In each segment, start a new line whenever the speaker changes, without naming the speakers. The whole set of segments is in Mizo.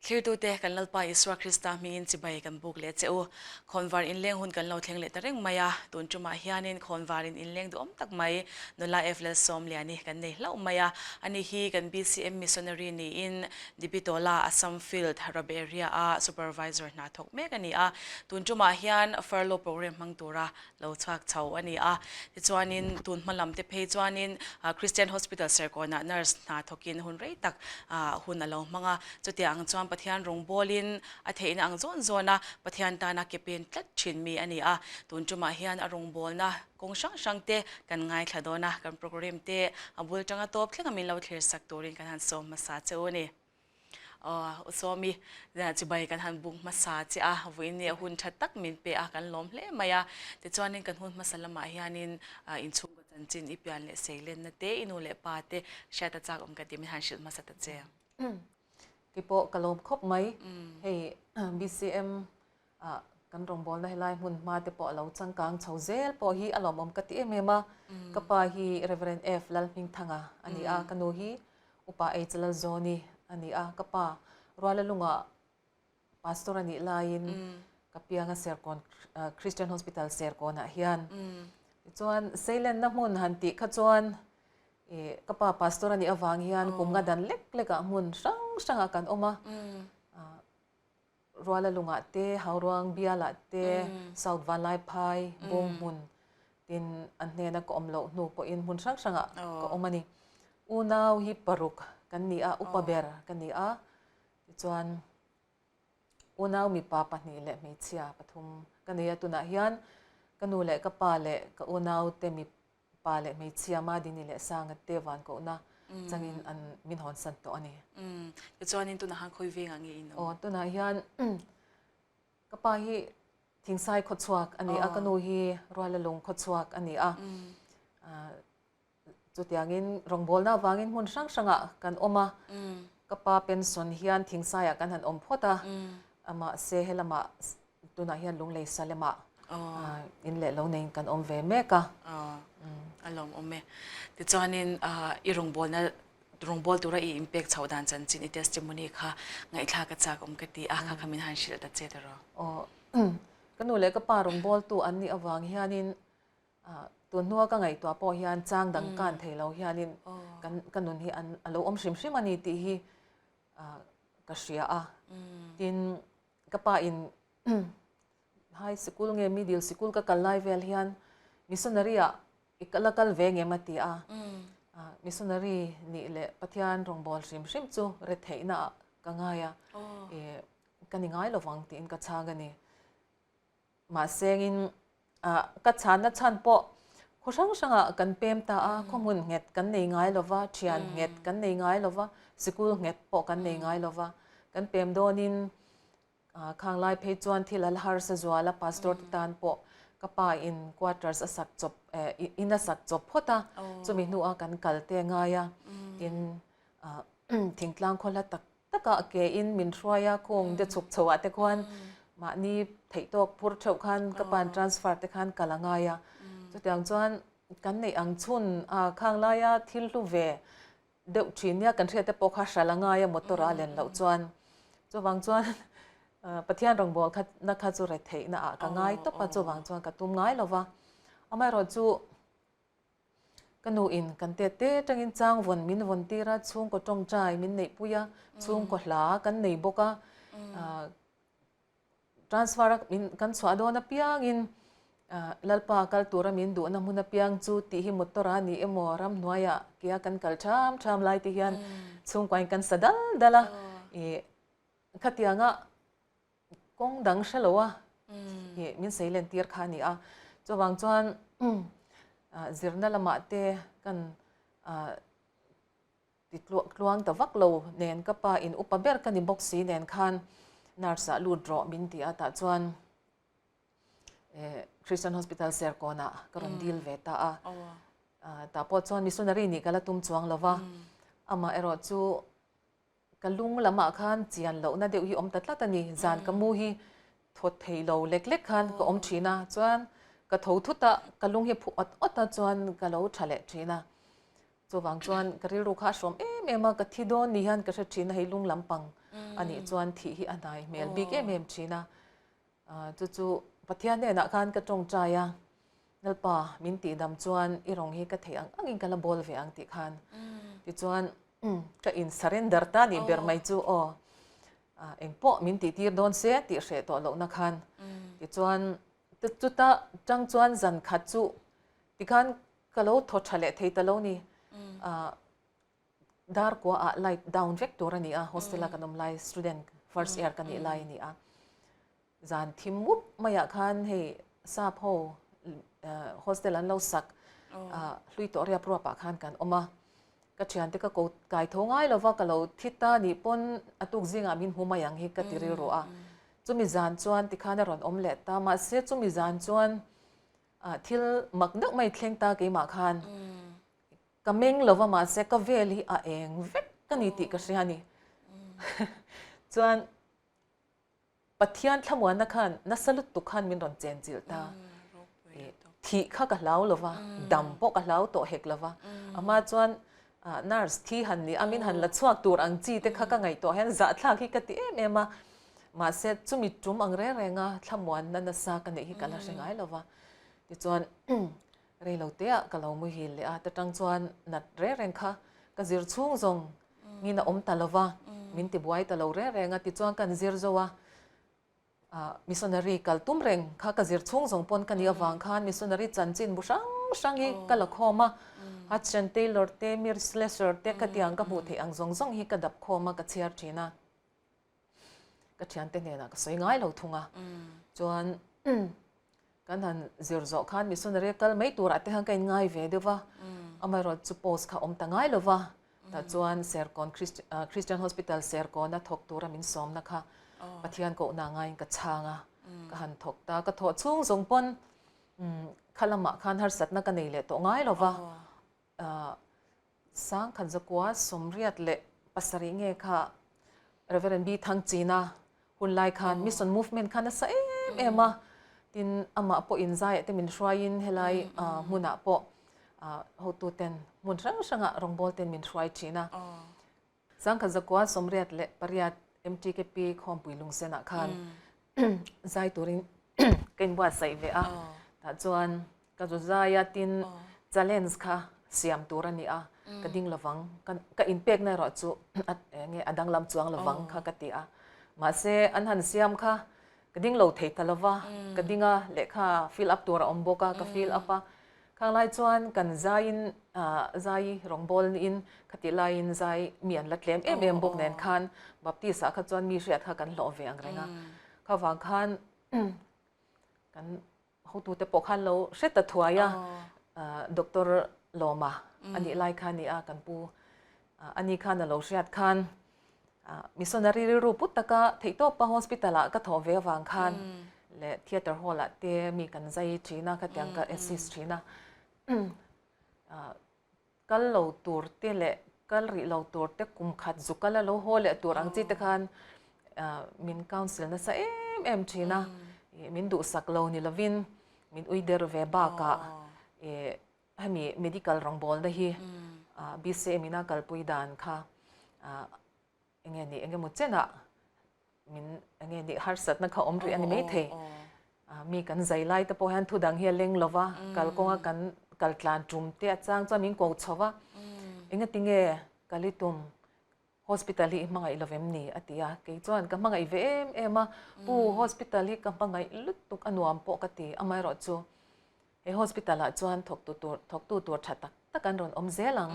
Thlirtute, kan Lalpa Isua Krista hmingin chibai kan buk leh che u. Khawnvar inleng hun kan lo thleng leh ta reng mai a, tun tumah hianin khawnvarin inleng duhawm tak mai Nula F. Lalsawmliani kan nei hlauh mai a. Ani hi kan BCM Missionary niin Dibitola, Assam Field, Raberia a Supervisor hna thawk mek a ni a. Tun tumah hian Furlough Programme hmang tura lo chhuak chho a ni a. Tichuanin tun hma lam te phei chuanin Christian Hospital Serkawnah nurse hna thawkin hun rei tak hun a lo hmang a. Chutiang ang chuan Pathian rawngbawlin a theihna ang zawn zawn a Pathian tana ke pen tlat thin mi a ni a. Tun tumah hian a rawngbawlna kawng hrang hrang te kan ngaithla dawn a, kan programme te a bul tanga tawp thleng a min lo thlir sak turin kan han sawm hmasa che u a ni. Aw U Sawmi, chibai kan han buk hmasa che a, vawiin nia hun tha tak min pe a, kan lawm hle mai a. Tichuanin kan hun hmasa lamah hianin inchhungkaw chanchin i pian leh seilenna te, i nu leh pa te hriat a chak awm ka ti, min han hrilh hmasa ta che.
Keipawh ka lawm khawp mai, hei BCM ah kan rawngbawlna helai hmun hma te pawh a lo changkang chho zel pawh hi a lawmawm ka ti em em a. Ka pa hi Reverend F Lalhmingthanga a ni a, ka nu hi Upa H Lalzawni a ni a, ka pa Rualalunga Pastor a nih laiin ka pianga Serkawn Christian Hospital Serkawnah hian tichuan Seilenna hmun han tih kha chuan ih ka pa Pastor a nih avang hian kum nga dan lek lekah hmun hrang hrangah kan awm a. Ruala lungah te, Hauruang bialah te, South Vanlaiphai, Bawng hmun tin an hnena ka awm loh hnu pawhin hmun hrang hrangah ka awm a ni. Unau hi paruk kan ni a, upa ber ka ni a, tichuan unau mipa pahnih leh hmeichhia pathum ka nei a, tunah hian ka nu leh ka pa leh ka unaute mi Pa leh hmeichhia Madini leh Sanga te van kohna changin an min hawn san tawh a ni.
Tichuanin tunah khan khawi vengah nge in awm?
Aw, tunah hian ka pa hi Thingsai khawchhuak a ni a, ka nu hi Rualalung khawchhuak a ni a. Chutiangin rawngbawlna avangin hmun hrang hrangah kan awm a, ka pa pension hian Thingsaiah kan han awm phawt a, mahse helamah Tunah hian Lunglei Salemah in leh lo neiin kan awm ve mek a.
A lawmawm e. Tichuanin i rawngbawlna rawngbâwl tura i inpek chhoh dan chanchin i testimony kha ngaihthlak a chak awm ka ti a, kha kha min han hrilh ta che tawh.
Aw, ka nu leh ka pa rawngbâwltu an nih avang hianin tun hnua ka ngaihtuah pawh hian chang dang kan thei lo hianin ka nun hi a lo awm hrim hrim a ni tih hi ka hria a. Tin, Ka pa in high sikul nge middle sikul ka kal lai vel hian missionary ah i la kal ve ngem a ti a, missionary nih leh Pathian rawngbâwl hrim hrim chu retheihna ah ka ngai a, ka ni ngai lovang tiin ka chhang a ni. Mahsengin ka chhanna chhan pawh khaw hrang hrangah kan pem ta a, khaw hmun nghet kan nei ngai lo va, thian nghet kan nei ngai lo va, sikul nghet pawh kan nei ngai lo va. Kan pem dawnin khang lai phei chuan thil a la harsa zual a, pastor te tan pawh ka pa in quarters a sak chawp in a sak chawp phawt a, chumi hnuah kan kal te ngai a, tin thingtlang khaw hla tak Takah ke in min hruai a, khung de chhuk chho ah te khuan mahni theih tawk phur theuh khan ka pan transfer te khan kal a ngai a. Chutiang chuan kan neih ang chhun a khang laia thil hlu ve deuh thin nia kan hriat te pawh kha hral a ngai a motor ah len loh chuan. Chuvang chuan Pathian rawngbâwl kha na kha chu retheihna ah ka ngai tawp a, chuvang chuan ka tum ngai lo va. Amaherawhchu Ka nu in kan tet te tangin chang vawn min vawn tir a, chhungkaw tawngtai min neih pui a, chhungkaw hla kan nei bawk a, transfer a min kan chhuah dawn apiangin Lalpa kal tura min duhna hmun apiang chu tih hi motor a ni emaw ramhnuaiah kia kan kal tham tham lai te hian chhungkuain kan sa dal dal a, ih khatianga Kawng dang hre lo a ih min sei len tir kha a ni a. Chuvang chuan zirna lamah te kan ti tluang ta vak lo nen ka pa in upa ber ka ni bawk si nen khan nurse ah lut rawh min ti a tah chuan Christian Hospital Serkawnah ka rawn dil ve ta a. Tah pawh chuan missionary nih ka la tum chuang lo va, amaherawh chu Ka lung lamah khan chian lohna deuh hi awm ta tlat a ni. Zan ka mu hi thawt thei lo lek lek khan ka awm thin a, chuan ka tho thut a, ka lung hi phu awt awt a chuan ka lo tha leh thin a. Chuvang chuan ka rilru kha a hrawm em em em a, ka thi dawn ni hian ka hre thin a, hei lung lampang a nih chuan thih hi a hnai hmel bik em em thin a. Chu chu Pathian hnenah khan ka tawngtai a, Lalpa min tihdam chuan i rawng hi ka theih ang angin ka la bawl ve ang tih khan. Tichuan ka in surrender ta nih ber mai chu aw engpawh min tihtir dawn se tih hreh tawh lohna khan. Tichuan chuta tang chuan zan khat chu tikhan ka lo thaw tha leh thei ta lo ni. Dar kua ah light down vek tur a ni a, hostel a kan awm lai student first year ka nih lai a ni a. Zan thim mup maiah khan hei sap ho hostel an lo sak hlui tawh riap ruap ah khan kan awm a. Ka thiante ka ko kai tho ngai lova ka lo thi ta nih pawn a tuk zingah min hmu mai ang hi ka ti rilru a. Chumi zan chuan tikhan a rawn awm leh ta mahse chumi zan chuan thil mak deuh mai thleng ta keimah khan Ka meng lo va mahse ka vel hi a eng vek ka ni tih ka hria a ni. Chuan Pathian thlamuanna khan nasa lutuk khan min rawn chenchilh ta. Thih kha ka hlau lo va, dam pawh ka hlau tawh hek lo va. Amah chuan nurse thi han ni a, min han la chhuak tur ang chi te kha ka ngaihtuah hian zahthlak hi ka ti em em a. Mahse chumi tum ang reng renga thlamuanna nasa ka neih hi ka la hre ngai lo va. Tichuan Rei lo te ah ka lo muhil leh a, ta tang chuan nat reng reng kha ka zir chhung zawng ngin a awm ta lo va, min ti buai ta lo reng reng a, tichuan kan zir zo a, missionary kal tum reng kha ka zir chhung zawng pawn ka nih avang khan missionary chanchin bu hrang hrang hi ka la khawm a, Hudson Taylor te, Mir Slessor te khatiang ka hmuh theih ang zawng zawng hi ka dap khawm a, ka chhiar thin a. Ka thiante hnenah ka sawi ngai lo thung a, chuan kan han zir zawh khan missionary kal mai turah te khan ka inngai ve deuh va, amaherawh chu post kha awm ta ngai lo va, tah chuan Serkawn Christian Hospital Serkawna thawk tura min sawmna kha Pathian kohna ngaiin ka chhang a, ka han thawk ta, ka thawh chhung zawng pawn kha lamah khan harsatna ka nei leh tawh ngai lo va. Sangkhat zakua 87 nge kha Reverend B Thangchina hun lai khan Mission Movement kha nasa em em a, tin amah pawh inzaiah te min hruaiin helai hmunah pawh hotuten hmun hrang hrangah rawngbawl ten min hruai thin a. 1988 MTKP Khawmpui Lungsenah khan zai turin ka inbuatsaih ve a, tah chuan ka zu zai a, tin challenge kha siam tur a ni a, ka ding lovang, ka inpekna erawh chu enge a danglam chuang lovang kha ka ti a, mahse an han siam kha ka ding lo thei ta lova, ka ding a, lehkha fill up tur a awm bawk a, ka fill up a, Khang lai chuan kan zaiin zai rawngbâwl niin khatih laiin zai mi an la tlem em em bawk nen khan Baptist ah kha chuan mi hriat kha kan hlawh ve ang reng a. Kha vang khan kan hotute pawh khan lo hre ta thuai a, Doctor Lawma a nih lai kha a ni a, kan pu ani khan a lo hriat khan Missionary rilru put taka theihtawpa hospital ah ka thawh ve avang khan leh theatre hall ah te mi kan zai thin a, khatiang ka assist thin a. Kal lo tur te leh kal rih lo tur te kum khat zu kal a lo haw leh tur ang chi te khan min counsel nasa em em thin a, min duhsak lo ni lovin min ui der ve bakah Hemi medical rawngbawlna hi BCM in a kalpui dan kha enge ni engemaw chenah min enge ni harsatna kha awm rih a ni maithei. Mi kan zai lai te pawh hian thu dang hi a leng lo va, kalkawnga kan kal tlan tum te a chang chuan min ko chho va, engatinge kal i tum Hospital hi i hmangaih lo vem ni? a ti a, kei chuan ka hmangaih ve em em a, Pu, hospital hi ka hmangaih lutuk a nuam pawh ka ti, amaherawh chu he hospital ah chuan thawktu tur thawktu tur tha tak tak an rawn awm zel ang,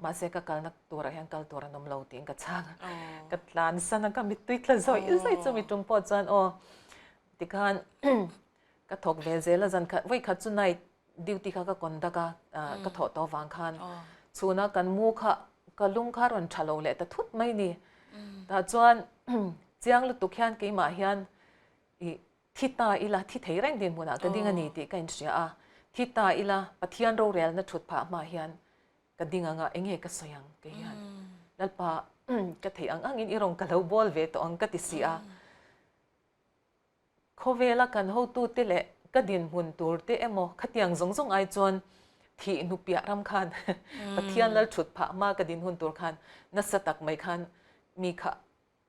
mahse ka kalna turah hian kal tur an awm lo tiin ka chhang a, ka tlan san a, ka mittui tla zawih zawih chu mi tum pawh chuan aw tikhan ka thawk ve zel a, zan khat vawi khat chu night Duty kha ka conduct a, ka thawh tawh avang khan chhuna kan mu kha ka lung kha rawn tha lo leh ta thut mai ni. Tah chuan chiang lutuk hian keimah hian i thi ta ila, thi thei reng dinhmunah ka ding a ni tih ka inhria a. Thi ta ila Pathian rorelna thut phah hma hian ka ding anga enge ka sawi ang kei hian Lalpa ka theih ang angin i rawn ka lo bawl ve tawh ang ka ti si a. Khawvela kan hotute leh ka dinhmun turte emaw khatiang zawng zawng ai chuan Thih hnu piah ram khan Pathian lal thut phah hma ka din hun tur khan nasa tak mai khan mi kha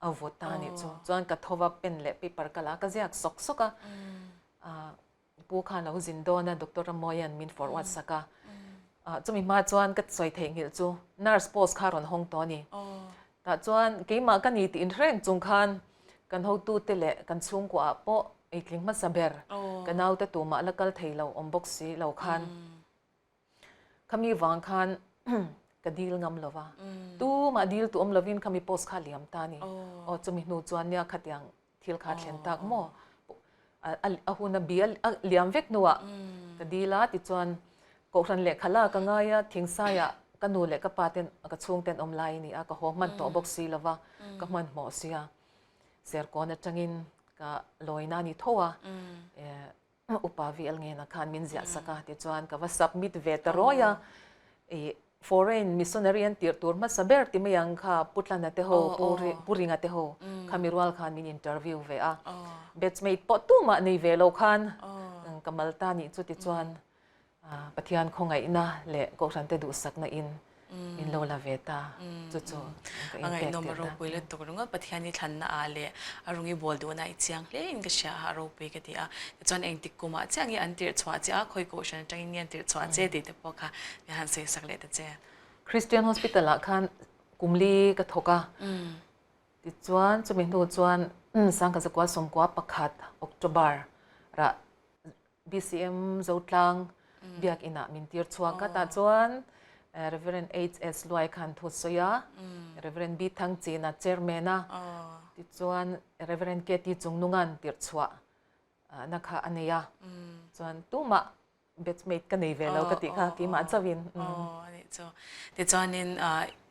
a vawt ta a nih chu. Chuan ka tho va pen leh paper ka la a, ka ziak sawk sawk a. Pu kha lo zin dawn a, Doctor Ramoian min forward sak a. Chumi hma chuan ka sawi theihnghilh chu nurse post kha rawn hawng tawh a ni. Tah chuan keimah ka ni tih inhreng chung khan kan hotute leh kan chhungkuaah pawh eitling hmasa ber ka naute tumah la kal thei lo awm bawk si lo khan khami vang khan ka dil ngam lo va. Tumah dil tu awm lovin khami post kha liam ta a ni. Aw chumi hnu chuan nia khatiang thil kha thlen tak maw a hun a bi a liam vek hnuah ka dil a tichuan kohhran lehkha la ka ngai a thingsaiah ka nu leh ka pa ten ka chhung ten awm lai a ni a ka haw hman tawh bawk si lova ka hmanhmawh si a serkawn atangin ka lawina a ni tho a Upa VL Ngena khan min ziah sak a, tichuan ka va submit ve ta rawi a, i foreign missionary an tirh tur hmasa ber ti mai ang kha Pu Tlana te ho, Pu Ringa te ho kha mi rual khan min interview ve a, batchmate pawh tumah nei ve lo khan ka mal ta nih chu tichuan Pathian khawngaihna leh Kohhran te duhsakna in min lo la ve ta chu chu ka
in pek tir ta. Ropui lutuk ringawt Pathian i thlanna ah leh a rung i bawl duhna i chiang hle in ka hria a, a ropui ka ti a. Tichuan engtik kum ah chiah nge an tirh chhuah che a, khawi kohhran atangin nge an tirh chhuah che tih te pawh kha min han sawi sak leh ta che.
Christian Hospital ah khan kum li ka thawk a, tichuan chumi hnu chuan Sangkazakua sawmkua pakhat October rah BCM Zotlang biak inah min tir chhuak a, tah chuan Rev. HS Luai khan thu sawi a, Rev. B Thangchina chairman a, tichuan Rev. KT Chungnunga'n tirh chhuah na kha a nei a, chuan tumah batchmate ka nei ve lo ka tih kha keimah chauhin.
Aw a nih chu. Tichuanin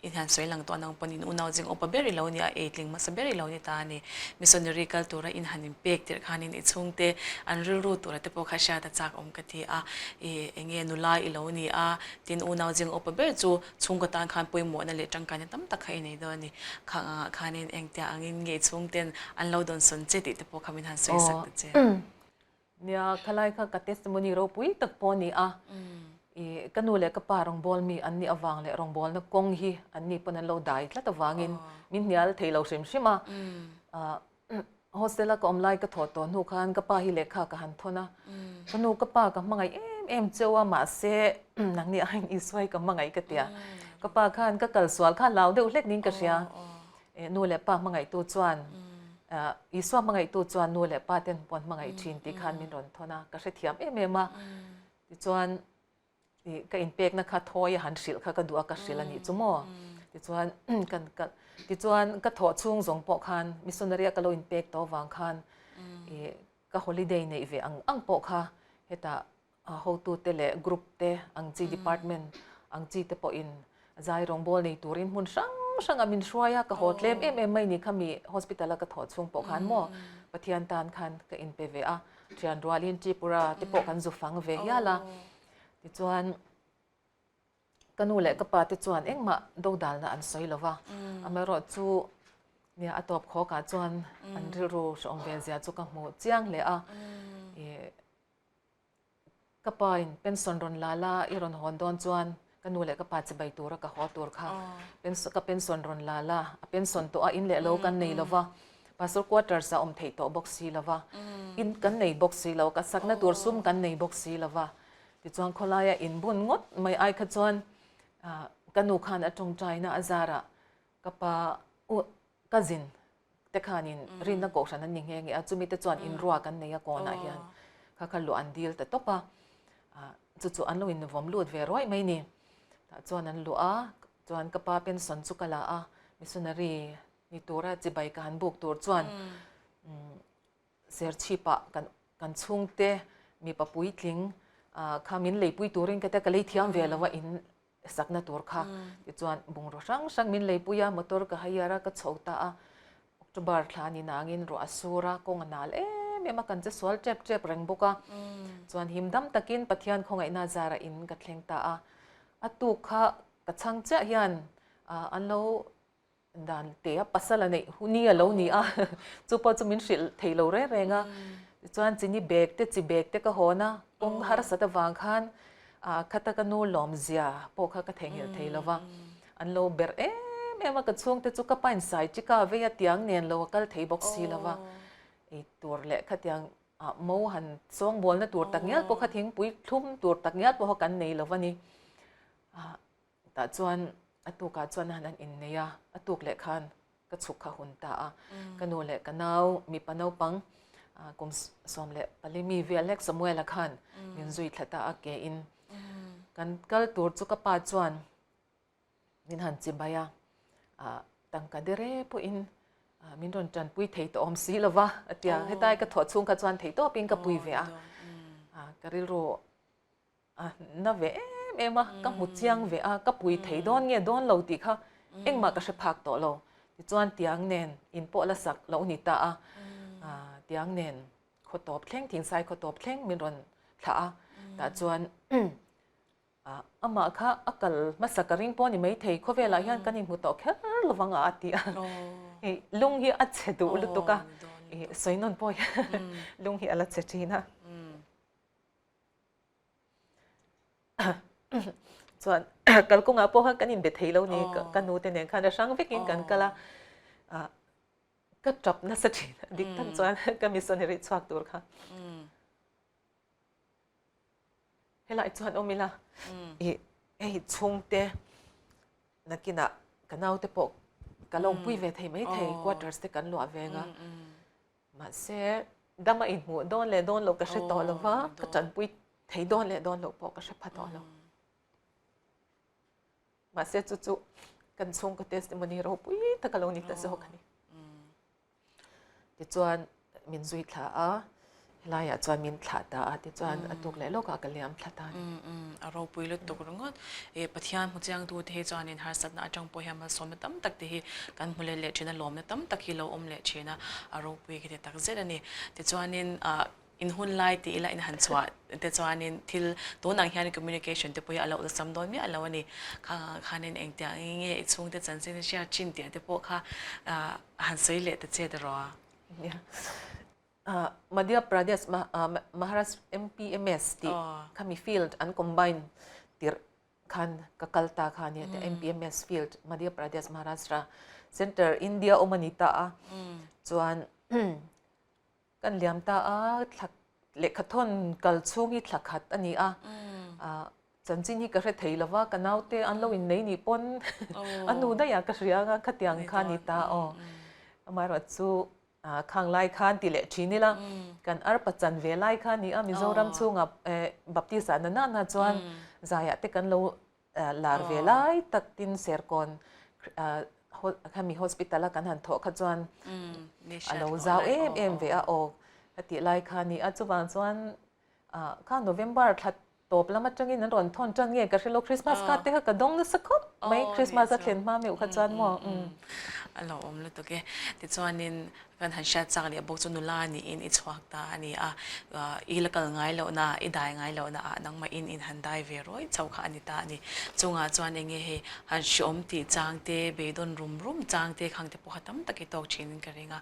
I hian sawi lang tawh nang pawn in unau zing upa ber i lo ni a, ei tling hmasa ber i lo ni ta a ni. Missionary kal tura in han in pek tirh khanin i chhungte an rilru tura te pawh kha hriat a chak awm ka ti a. I enge nula i lo ni a, tin unau zing upa ber chu chhungkaw tan khan pawimawhna leh tangkaina tam tak kha i nei dawn a ni. Khang angah khanin engtia angin nge i chhungten an lo dawnsawn che tih te pawh kha min han sawi sak ta che.
Nia, khalai kha ka testimony ropui tak pawh a ni a. I ka nu leh ka pa rawngbâwl mi an nih avang leh rawngbâwlna kawng hi an ni pawn an lo dai tlat avangin min hnial thei lo hrim hrim a. Hostel-a ka awm lai ka thawh tawh hnu khan ka pa hi lehkha ka han thawn a. Ka nu ka pa ka hmangaih em em cheu a, mahse nangni aiin Isua hi ka hmangaih ka ti a. Ka pa khan ka kal sual kha hlau deuh hlek niin ka hria. Nu leh pa hmangaihtu chuan Isua hmangaihtu chuan nu leh pa ten pawn hmangaih thin tih khan min rawn thawn a, ka hrethiam em em a. Tichuan ka inpekna kha thawi a han hrilh kha ka duh a, ka hrilh a nih chu maw. Tichuan kan ka tichuan ka thawh chhung zawng pawh khan missionary a ka lo inpek tawh avang khan ka holiday neih ve ang ang pawh kha hetah hotute leh group te ang chi department ang chi te pawhin zai rawngbâwl nei turin hmun hrang hrangah min hruai a, ka haw tlem em em mai ni kha mi hospital a ka thawh chhung pawh khan maw Pathian tan khan ka inpe ve a, thian rualin Tripura te pawh kan zu fang ve hial a, tichuan ka nu leh ka pa te chuan engmah dodalna an sawi lo va, amaherawhchu nia a tawp khawkah chuan an rilru hrehawm ve zia chu ka hmu chiang hle a, ih. Ka pa in pension rawn la la i rawn hawn dawn chuan ka nu leh ka pa chibai tura ka haw tur kha ka pension rawn la la a pension tawh a in leh lo kan nei lova pastor quarters a awm theih tawh bawk si lova in kan nei bawk si lo ka sakna tur sum kan nei bawk si lova tichuan khawlaia in bun ngawt mai ai kha chuan ka nu khan a tawngtaina a zarah ka pa Ka zin te khanin rinna kohhran an ni nghe nghe a, chumi te chuan inrua kan nei a kawnah hian kha kha luah an dil ta tawp a, chu chu an lo invawm lut ve ruai mai ni. Tah chuan an luah a, chuan ka pa pension chu ka la a, missionary ni tura chibai ka han buk tur chuan Serchhipah kan kan chhungte mipa puitling kha min leipui turin ka tia ka lei thiam ve lo a in sakna tur kha tichuan bungraw hrang hrang min leipui a motor ka hire a ka chho ta a October thla ni nangin ruah a sur a kawng a nal em em a kan che sual tep tep reng bawk a chuan him dam takin Pathian khawngaihna zarah in ka thleng ta a a tuk kha ka chhang chiah hian an lo Dan te a pasal a neih ni a lo ni a, chu pawh chu min hrilh thei lo reng reng a. Tichuan chini bag te chi bag te ka hawn a, kawng harsat avang khan Khata ka nu lawmzia pawh kha ka theihnghilh thei lo va, an lo berh em em a, ka chhungte chu ka pain sai chika vei a tiang nen lo a kal thei bawk si lo va, ei tur leh khatiang mo han chawngbawlna tur tak ngial pawh kha thingpui thlum tur tak ngial pawh kha kan nei lo va ni. Tah chuan a tukah chuan han an innei a, a tuk leh khan ka chhuk kha hun ta a. Ka nu leh ka nau mipa naupang kum 14 mi vel hlek Samuela khan min zui thla ta a ke in. Kan kal tur chu ka pa chuan min han chibai a, tangka dere pawhin min rawn tanpui thei tawh awm si lova a tia. Hetai ka thawh chhung kha chuan thei tawpin ka pui ve a, ka rilru A na ve em em a, ka hmu chiang ve a, ka pui thei dawn nge dawn lo tih kha engmah ka hre phak tawh lo. Tichuan tiang nen in pawh la sak loh ni ta a, tiang nen khaw tawp thleng, thingsai khaw tawp thleng min rawn thlah a, tah chuan amah kha a kal hmasa ka ring pawh a ni maithei, khawvelah hian kan inhmu tawh kher lovang a a ti a, lung hi a chhe duh lutuk a, sawi nawn pawh hian lung hi a la chhe thin a. Chuan kalkawngah pawh khan kan inbe thei lo ni ka nu te nen khan a hrang vekin kan kal a, ka tap nasa thin a dik tak chuan ka missionary chhuak tur kha. Helai chuan awm ila i hei chhungte nakinah ka naute pawh ka lo pui ve thei maithei quarters te kan luah veng a. Mahse, dam a inhmuh dawn leh dawn loh ka hre tawh lo va, ka tanpui thei dawn leh dawn loh pawh ka hre pha tawh lo. Mahse, chu chu kan chhungkaw testimony ropui tak a lo ni ta zawk a ni. Tichuan, min zui thla a, helaiah chuan min thlah ta a, tichuan a tuk leh lawkah ka liam thla ta a ni.
A ropui lutuk ringawt. Pathian hmu chiangtu te hi chuanin harsatna atang pawh hian malsawmna tam tak te hi kan hmu let leh thin a, lawmna tam tak hi lo awm leh thin a, a ropui ka ti tak zet a ni. Tichuanin in hun lai tih ila in han chhuah te chuanin thil tun ang hian communication te pawh hi a lo awlsam dawn miah lo a ni. Khangah khanin engtiang nge i chhungte chanchin hriat thin tih te pawh kha han sawi leh ta che erawh a.
Madhya Pradesh Maharashtra MPMS tih khami field an combine tirh khan ka kal ta kha ania te MPMS field Madhya Pradesh Maharashtra center India awm a ni ta a chuan kan liam ta a thla lehkha thawn kal chhung hi thla khat a ni a chanchin hi ka hre thei lova ka naute an lo innei nih pawn a nu daih ah ka hria anga khatiang kha a ni ta aw amaherawhchu Khang lai khan ti leh thin ila, kan arpa chan ve lai kha ni a, Mizoram chhungah Baptist ah na na na chuan zaiah te kan lo lar ve lai tak tin Serkawn khami hospital a kan han thawh kha chuan a lo zau em em ve a aw ka tih lai kha ni a, chuvang chuan kha November thla Tawp lam atangin an rawn thawn tan nge ka hre lo, Christmas card te kha ka dawng nasa khawp mai, Christmas a thlen hma meuh kha chuan maw.
A lo awm lutuk e. Tichuanin kan han hriat chak leh bawk chu nula niin i chhuak ta a ni a, i la kal ngai lohna, i dai ngai lohna ah nangmahin in han dai ve ruai chho kha a ni ta a ni. Chungah chuan eng nge hei han hreawm tih chang te, beidawn rum rum chang te khang te pawh kha tam tak i tawk thinin ka ring a,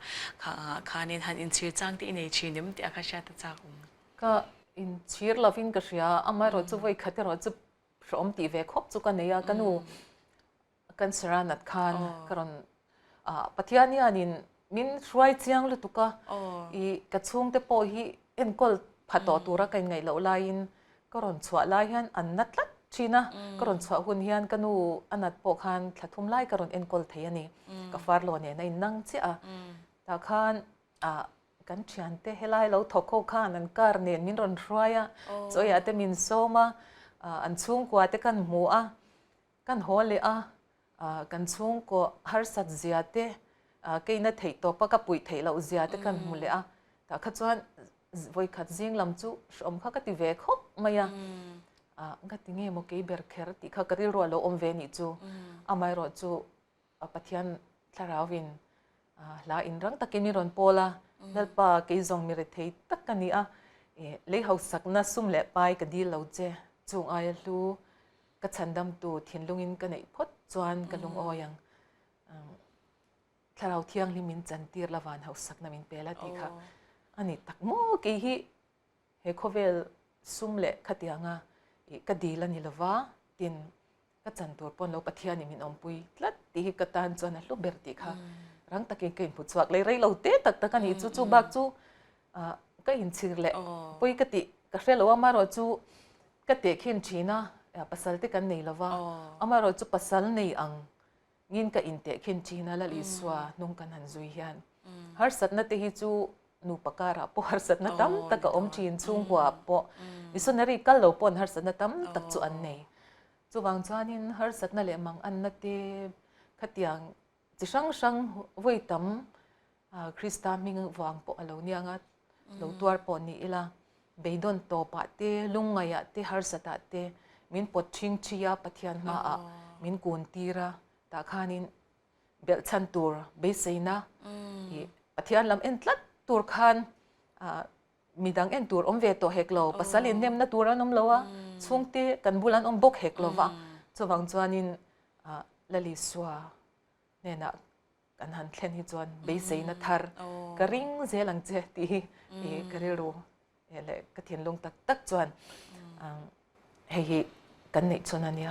khanin han inchhir chang te i nei thin em tih a kha hriat a chak awm.
Ka inchhir lovin ka hria, amaherawh chu vawi khat erawh chu hrehawm tih ve khawp chu ka nei a, ka nu cancer a nat khan ka rawn Pathian hianin min hruai chiang lutuk a, i ka chhungte pawh hi enkawl pha tawh tura ka inngaih loh laiin ka rawn chhuah lai hian an na tlat thin a, ka rawn chhuah hun hian ka nu a nat pawh khan thla thum lai ka rawn enkawl thei a ni, ka farlaw nen a innang chiah a, tah khan Kan thiante helai lo thawk ho khan an car nen min rawn hruai a, chawiah te min sawm a, an chhungkua te kan hmu a, kan haw leh a, kan chhungkaw harsat zia te, keina theih tawpa ka puih theih loh zia te kan hmu leh a, tah kha chuan vawikhat zing lam chu hreawm kha ka ti ve khawp mai a, ka ti nge maw kei ber kher tih kha ka rilru a lo awm ve nih chu, amaherawhchu Pathian thlarauin hla inrang takin min rawn pawl a, Lalpa kei zawng mi rethei tak ka ni a, lei hausakna sum leh pai ka dil lo che, chung aia hlu ka chhandamtu thinlungin ka neih phawt chuan ka lungawi ang. Thlarau thianghlim min chantir la van hausakna min pe la tih kha a ni tak maw kei hi he khawvel sum leh khatianga. I ka dil a ni lova, tin ka chan tur pawn lo Pathianin min awmpui tlat tih hi ka tan chuan a hlu ber tih kha rang takin ka inhmu chhuak leh rei lo te tak tak a ni. Chu chu bak chu ka inchhir leh pawi ka tih ka hre lo a, amaherawhchu ka tehkhin thin a, pasal te kan nei lova, amaherawhchu pasal nei ang Ngin ka intehkhin thin a, Lal Isua hnung kan han zui hian harsatna te hi chu nupa karah pawh harsatna tam tak a awm thin, chhungkua pawh missionary kal lo paw'n harsatna tam tak chu an nei. Chuvang chuanin harsatna leh manganna te khatiang chi hrang hrang vawi tam Krista hming vang pawh a lo niang a, lo tuar pawh ni ila, beidawn tawpah te, lungngaihah te, harsatah te min pawt ṭhing ṭhi a, Pathian hmaah min kun tir a, tah khanin belhchhan tur beiseina ih Pathian lam en tlat tur khan midang en tur awm ve tawh hek lo, pasal innemna tur an awm lo a, chhungte kan bul an awm bawk hek lo va, chuvang chuanin Lalisua hnenah kan han thlen hi chuan beiseina thar ka ring zel ang che tih hi ka rilru leh ka thinlung tak tak chuan hei hi kan neih chhun a nia.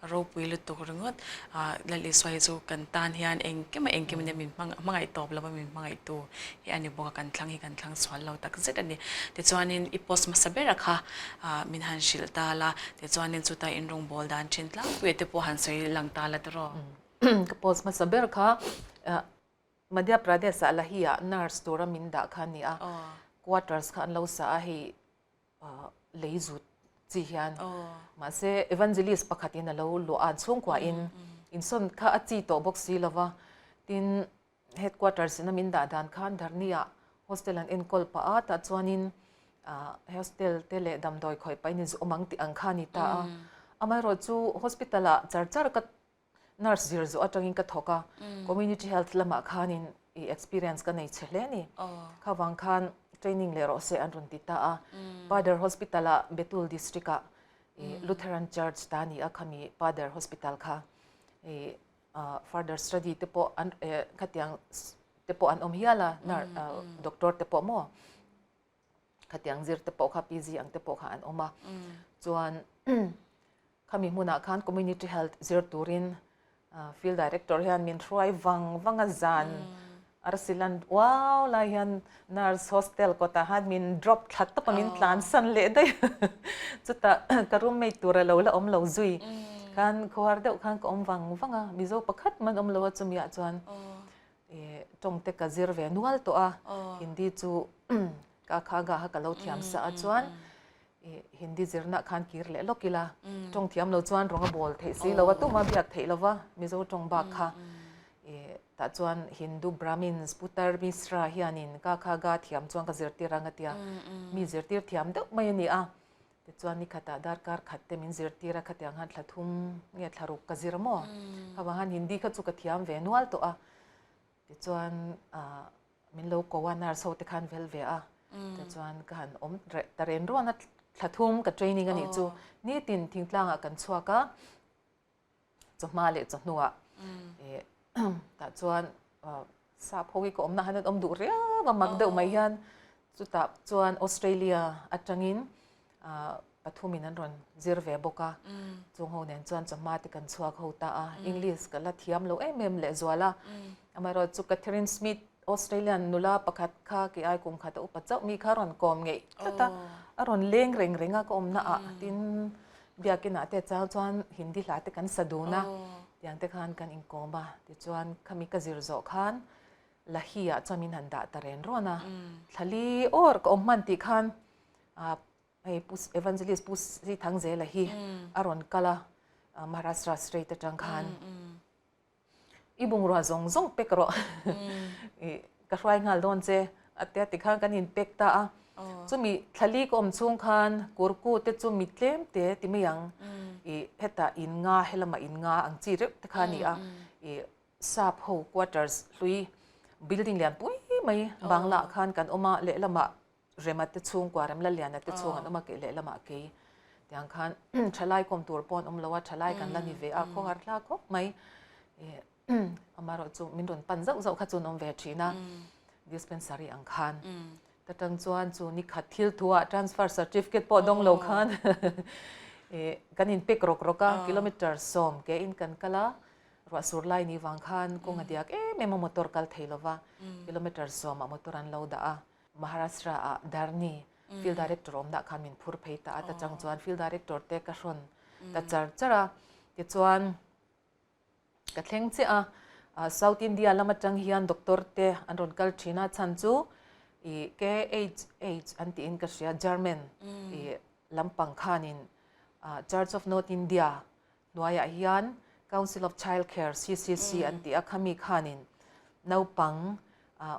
A ropui lutuk ringawt. Lal Isua hi chu kan tan hian engkim a engkim ania min hmangaih tawp lova min hmangaihtu hi a ni bawk a, kan thlang hi kan thlang sual lo tak zet a ni. Tichuanin i post hmasa bera kha min han hrilh ta la, tichuanin chuta in rawngbawl dan thin tlangpuia te pawh han sawi lang ta la tiraw?
Ka post hmasa ber kha Madhya Pradesh ah Lahi ah nurse tura min dah kha a ni a, quarters kha an lo sa a hei lei zut chi hian mahse evangelist pakhat in a lo luah a chhungkua in insawn kha a chi tawh bawk si lova tin headquarters in a min dah dan khan Dharni ah hostel an enkawl pah a tah chuanin hostel te leh damdawi khawih pahin in zu awm ang tih ang kha a ni ta a amaherawhchu hospital ah char char ka Nurse zir zawh atangin ka thawk a, community health lamah khanin i experience ka nei che hle a ni. Kha vang khan training leh rawh se an rawn ti ta a. Pader Hospital ah Betul district ah i Lutheran Church ta ni a khami Pader Hospital kha i further study te pawh an khatiang te pawh an awm hial a, doctor te pawh maw. Khatiang zir te pawh kha PG ang te pawh kha an awm a. Chuan khami hmunah khan community health zir turin field director hian min hruai vang vang a zan arsilan uau lai hian nurse hostel kawtah khan min drop thla tawp a min tlan san leh daih chutah ka roommate tur a lo la awm lo zui khan khawhar deuh khan ka awm vang vang a Mizo pakhat man awm lo a chumiah chuan Tawng te ka zir ve nual tawh a, Hindi chu ka kha ga kha ka lo thiam sa a chuan Hindi zirna khan kir leh lawk ila, tawng thiam lo chuan rawng a bawl theih si lo a, tuma biak theih lo va Mizo tawng bak kha tah chuan Hindu Brahmins Putar Mishra hianin ka kha ga thiam chuan ka zirtir ang a tia, mi zirtir thiam deuh mai a ni a, Tichuan ni khatah darkar khat te min zirtir a, khatiang khan thla thum nge thla ruk ka zir maw? Khavang khan Hindi kha chu ka thiam ve nual tawh a. Tichuan min lo ko a, nurse ho te khan vel ve a. Tichuan ka han awm reh ta ren ruan a, thla thum ka training a nih chu. Nitin thingtlangah kan chhuak a. chawhma leh chawhnuah tah chuan sap ho hi ka awmna han an awm duh riau a mak deuh mai hian chutah chuan Australia atangin pathumin an rawn zir ve bawk a chung ho nen chuan chawhma te kan chhuak ho ta a English ka la thiam lo em em leh zual a amaherawh chu Catherine Smith Australian nula pakhat kha kei ai kum khat a upa chauh mi kha a rawn kawm ngeih tlat a, a rawn leng reng reng a ka awmna ah tin biakinah te chang chuan Hindi hla te kan sa dun a, tiang te khan kan inkawm a, tichuan khami ka zir zawh khan Lahi ah chuan min han dah ta ren rawn a, thlali awr ka awm hman tih khan hei Pu Evangelist Pu Sithangzela hi a rawn kal a Maharashtra state atang khan. I bungrua zawng zawng pek rawh i ka hruai nghal dawn che a tia tikhan kan in pek ta a chumi thlali ka awm chhung khan kurku te chu mi tlem te ti mai ang i hetah in nga helama in nga ang chi reuh te kha a ni a i sap ho quarters hlui building lian pui mai bangla ah khan kan awm a lehlamah Rema te chhungkua Remla Liana te chhung an awm a kei lehlamah kei tiang khan thalai kawm tur pawh an awm lo a thalai kan la ni ve a khawhar hla khawp mai amaherawh chu min rawn pan zauh zauh kha chu an awm ve thin a dispensary ang khan. Ta tang chuan chu ni khat thil thu ah transfer certificate pawh dawng lo khan kan in pek rawk rawk a, kilometer sawm ke in kan kal a, ruah sur lai ni vang khan kawng a diak em em a motor kal thei lo va, kilometer sawm ah motor an lo dah a. Maharashtra ah Dharni field director awmna khan min phur phei ta a, ta chang chuan field director te ka hrawn ta char char a, tichuan ka thleng chiah a, South India lam atang hian doctor te an rawn kal thin a, chhan chu ih KHH an tiin ka hria German ih lampang khanin Church of North India hnuaiah hian Council of Child Care CCC an tih a, khami khanin naupang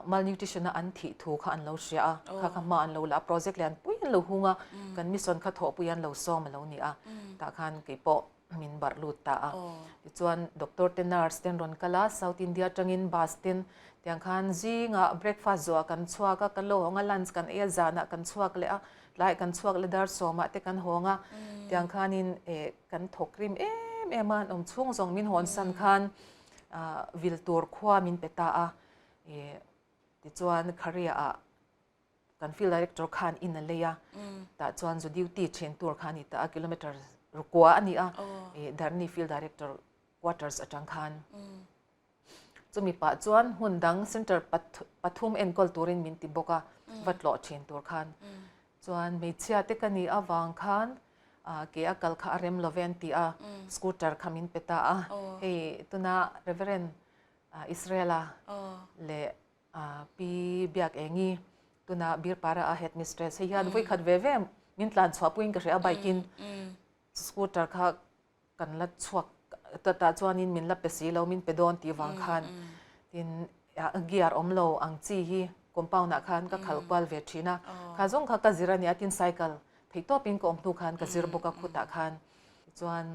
malnutrition a an thih thu kha an lo hria a, kha kha hma an lo la a, project lian pui an lo hung a, kan mission kha thawhpui an lo sawm a lo ni a, tah khan keipawh min barh lut ta a. Tichuan doctor te nurse ten rawn kal a, South India atangin bus ten tiang khan zingah breakfast zawhah kan chhuak a, kan lo hawng a, lunch kan ei a, zanah kan chhuak leh a, tlaiah kan chhuak leh dar sawmah te kan hawng a, tiang khanin eh kan thawk rim em em a, an awm chhung zawng min hawn san khan vil tur khua min pe ta a, eh tichuan Kharia ah Kan field director khan in a lei a, tah chuan zu duty then tur kha a ni ta a, kilometer rukua a ni a, Dharni field director quarters atang khan. Chumi pah chuan hmun dang center pathum enkawl turin min ti bawk a, va tlawh thin tur khan. Chuan hmeichhia te ka nih avang khan ke a kal kha a rem lo ve an ti a, scooter kha min pe ta a. Hei tuna Reverend Israela leh Pi Biakengi tuna Birpara a headmistress hei hian vawikhat ve ve min tlan chhuah puiin ka hria a bike in scooter kha kan la chhuak tah chuanin min la pe si lo min pe dawn tih vang khan tin gear awm lo ang chi hi compound ah khan ka khalh kual ve thin a kha zawng kha ka zir a nia tin cycle theihtawpin ka awm hnu khan ka zir bawk a khutah khan tichuan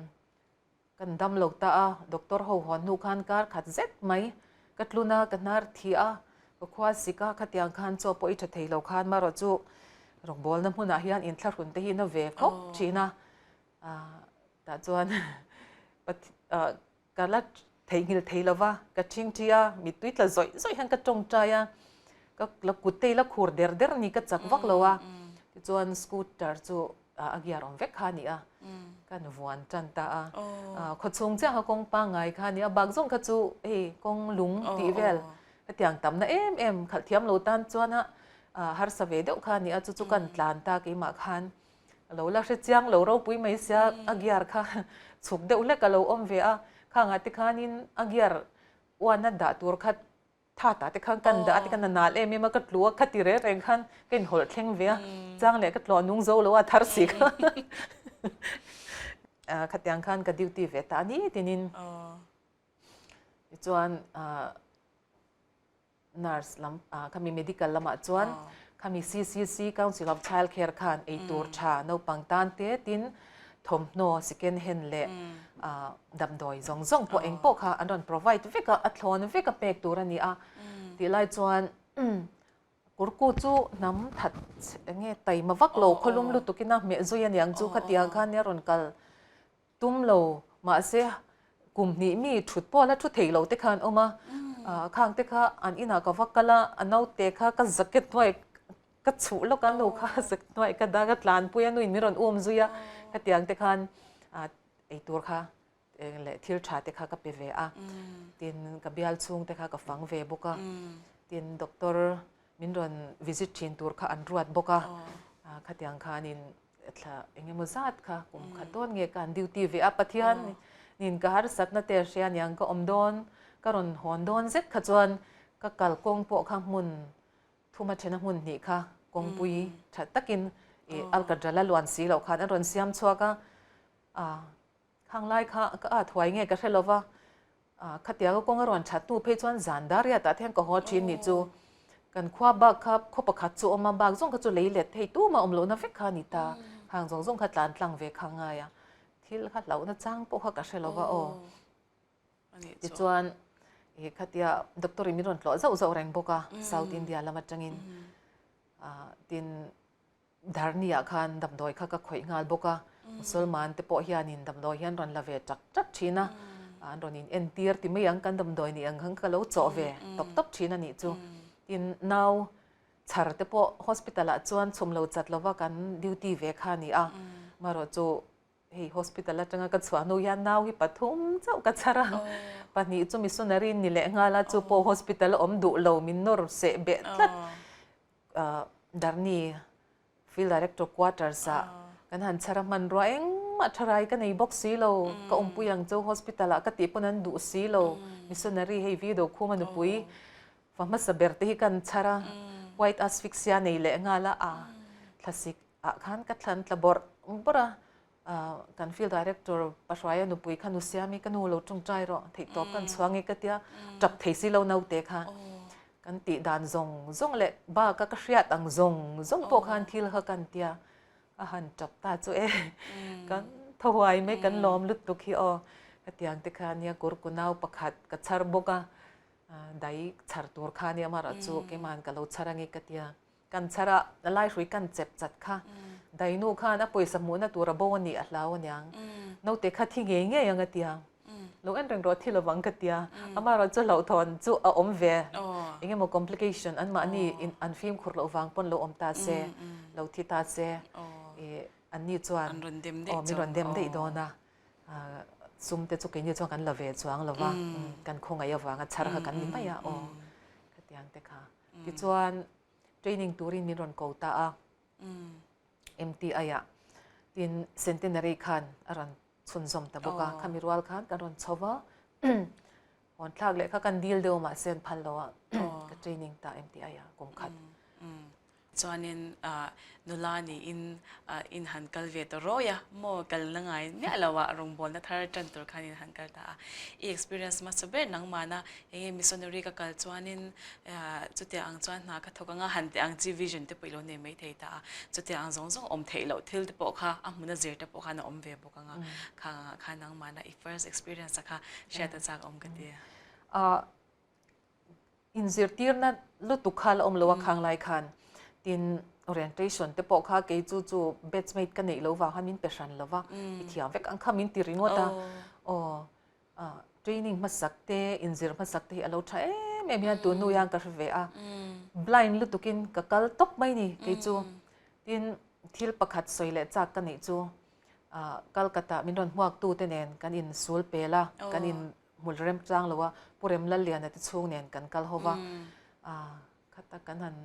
Kan dam lo ta a, doctor ho hawn hnu khan kar khat zet mai ka tlun a, ka hnar thi a, ka khua sik a, khatiang khan chaw pawh i tha thei lo khan marawh chu rawngbawlna hmunah hian inthlahrun te hi na ve khawp thin a, tah chuan ka la theihnghilh thei lo va, ka thingthi a, mittui tla zawih zawih hian ka tawngtai a, ka la kut te i la khur der der ni ka chak vak lo a, tichuan scooter chu a gear awm vek kha a ni a, kan vuan tan ta a. Khawchhung chiah kha kawng pangngai kha a ni a, bak zawng kha chu hei kawng lung tih vel hetiang tamna em em khalh thiam lo tan chuan a harsa ve deuh kha a ni a, chu chu kan tlan ta keimah khan a lo la hre chiang lo ropui mai sia a gear kha chhuk deuh hlek a lo awm ve a, khangah te khanin a gear uana dah tur kha Tha ta te khan kan dah a ti khan a nal em em a, ka tlu a, kha ti reng reng khan ka inhawlh thleng ve a, chang leh ka tlawh nung zo lo a thar si kha. Khatiang khan ka duty ve ta a ni tinin tichuan nurse lam khami medical lamah chuan khami CCC Council of Child Care khan eitur tha naupang tan te tin thawmhnaw second hand leh damdawi zawng zawng pawh eng pawh kha an rawn provide vek a, a thlawn vek a pek tur a ni a tih lai chuan kurku chu hnam that eng nge taima vak lo khawlum lutuk in a hmeh zui a niang chu khatiang khan nia rawn kal tum lo mahse kum hnih mi thut pawh la thu thei lo te kha an awm a khang te kha an inah ka va kal a a naute kha ka jacket hnuai Ka chhuh lawk a, nu kha zak hnuai ka dak a, tlanpui a nuin min rawn um zui a, hetiang te khan eitur kha leh thil tha te kha ka pe ve a, tin ka bial chhung te kha ka fang ve bawk a, tin doctor min rawn visit thin tur kha an ruat bawk a, khatiang khanin thla eng emaw zat kha kum khat dawn nge ka han duty ve a, Pathian nin ka harsatna te hria aniang ka awm dawn, ka rawn hawn dawn zet kha chuan ka kalkawng pawh kha hmun Thuma thena hmun hnih kha kawngpui tha takin i alkadra la luan si loh khan an rawn siam chhuak a, khang lai kha ka at huai nge ka hre lo va, khatianga kawng a rawn that hnu phei chuan zan dar riat ah te hian ka haw thin nih chu kan khua bak kha khaw pakhat chu awm a, bak zawng kha chu lei let thei tuma awm lohna vek kha a ni ta, khang zawng zawng kha tlan tlang ve kha ngai a, thil kha hlauhna chang pawh kha ka hre lo va aw. Tichuan i khatia doctor in min rawn tlawh zauh zauh reng bawk a South India lam atangin tin Dharni ah khan damdawi kha ka khawih nghal bawk a Musalman te pawh hianin damdawi hian rawn la ve tak tak thin a an rawn in entir ti mai ang kan damdawi nih ang khan ka lo chawh ve tawp tawp thin a nih chu tin nau. Chhar te pawh hospital ah chuan chhum lo chat lova kan duty ve kha a ni a. Amaherawhchu hei hospital atanga ka chhuah hnu hian nau hi pathum chauh ka chhar a. Pahnih chu missionary ni leh nghal a, chu pawh hospital a awm duh lo min nawr seh beh tlat. Darni Field Director Quarters ah kan han chhar a hmanrua engmah tha rai ka nei bawk si lo, ka awmpui ang chu hospital ah ka tih pawn an duh si lo, missionary hei video khum a nupui fa hmasa ber te hi kan chhar a, white asphyxia nei leh nghal a, a thlasik ah khan ka thlan tla bawrh bawrh a, kan Field Director Pahruaia nupui kha nu siami ka nu lo tawngtai rawh theihtawp kan chhuang e ka tia, tap thei si lo naute kha. Kan tih dan zawng zawng leh bak a ka hriat ang zawng zawng pawh khan thil kha kan tia a han tap ta chu e kan thaw huai mai kan lawm lutuk hi aw hetiang te kha nia kurku nau pakhat ka chhar bawk a dai chhar tur kha nia amaherawh chu keimahan ka lo chhar ange ka tia kan chhar a a lai hrui kan chep chat kha dainu khan a pawisa hmuhna tur a bo a nih a hlau aniang naute kha thi ngei ngei ang a tia. Lo en reng rawh thi lovang ka tia. Amaherawh chu hlauhthawn chu a awm ve. Eng emaw complication an mahni in an fimkhur loh vang pawn lo awm ta se, lo thi ta se, ih an ni chuan aw min rawn dem daih dawn a. Sum te chu keini chuan kan la ve chuang lo va, kan khawngaih avanga chhar kha kan ni mai a aw khatiang te kha. Tichuan training turin min rawn ko ta a MTI ah tin Centenary khan a rawn chhunzawm ta bawk a, khami rual khan kan rawn chho va, hawn thlak leh kha kan dil deuh mahse an phal lo a, ka training ta em tih aia kum khat.
Chuanin nula niin in han kal ve ta rawi a, maw kalna ngai miah lo a rawngbawlna thar tan tur khan in han kal ta a, i experience hmasa ber nangmahna enge missionary ka kal chuanin Chutia ang chuan hna ka thawk anga han tih ang chi vision te pawh i lo nei mai thei ta a, chutia ang zawng zawng awm theih loh thil te pawh kha a hmuna zir te pawh khan a awm ve bawk anga khang angah khan nangmahna i first experience a kha hriat a chak awm ka ti.
A inzirtirna lutuk kha la awm lo a khang lai khan tin orientation te pawh kha kei chu chu batchmate ka neih lo vang khan min pe hran lo va, i thiam vek ang kha min ti ringawt a, aw Training hmasak te, inzir hmasak te hi a lo tha em em hian tun hnu hian ka hre ve a. Blind lutukin ka kal tawp mai ni kei chu. Tin, thil pakhat sawi leh chak ka neih chu Calcutta min rawn hmuaktu te nen kan insul pel a, kan inhmul rem tlang lo a, Pu Remlalliana te chhung nen kan kal ho va. Khata kan han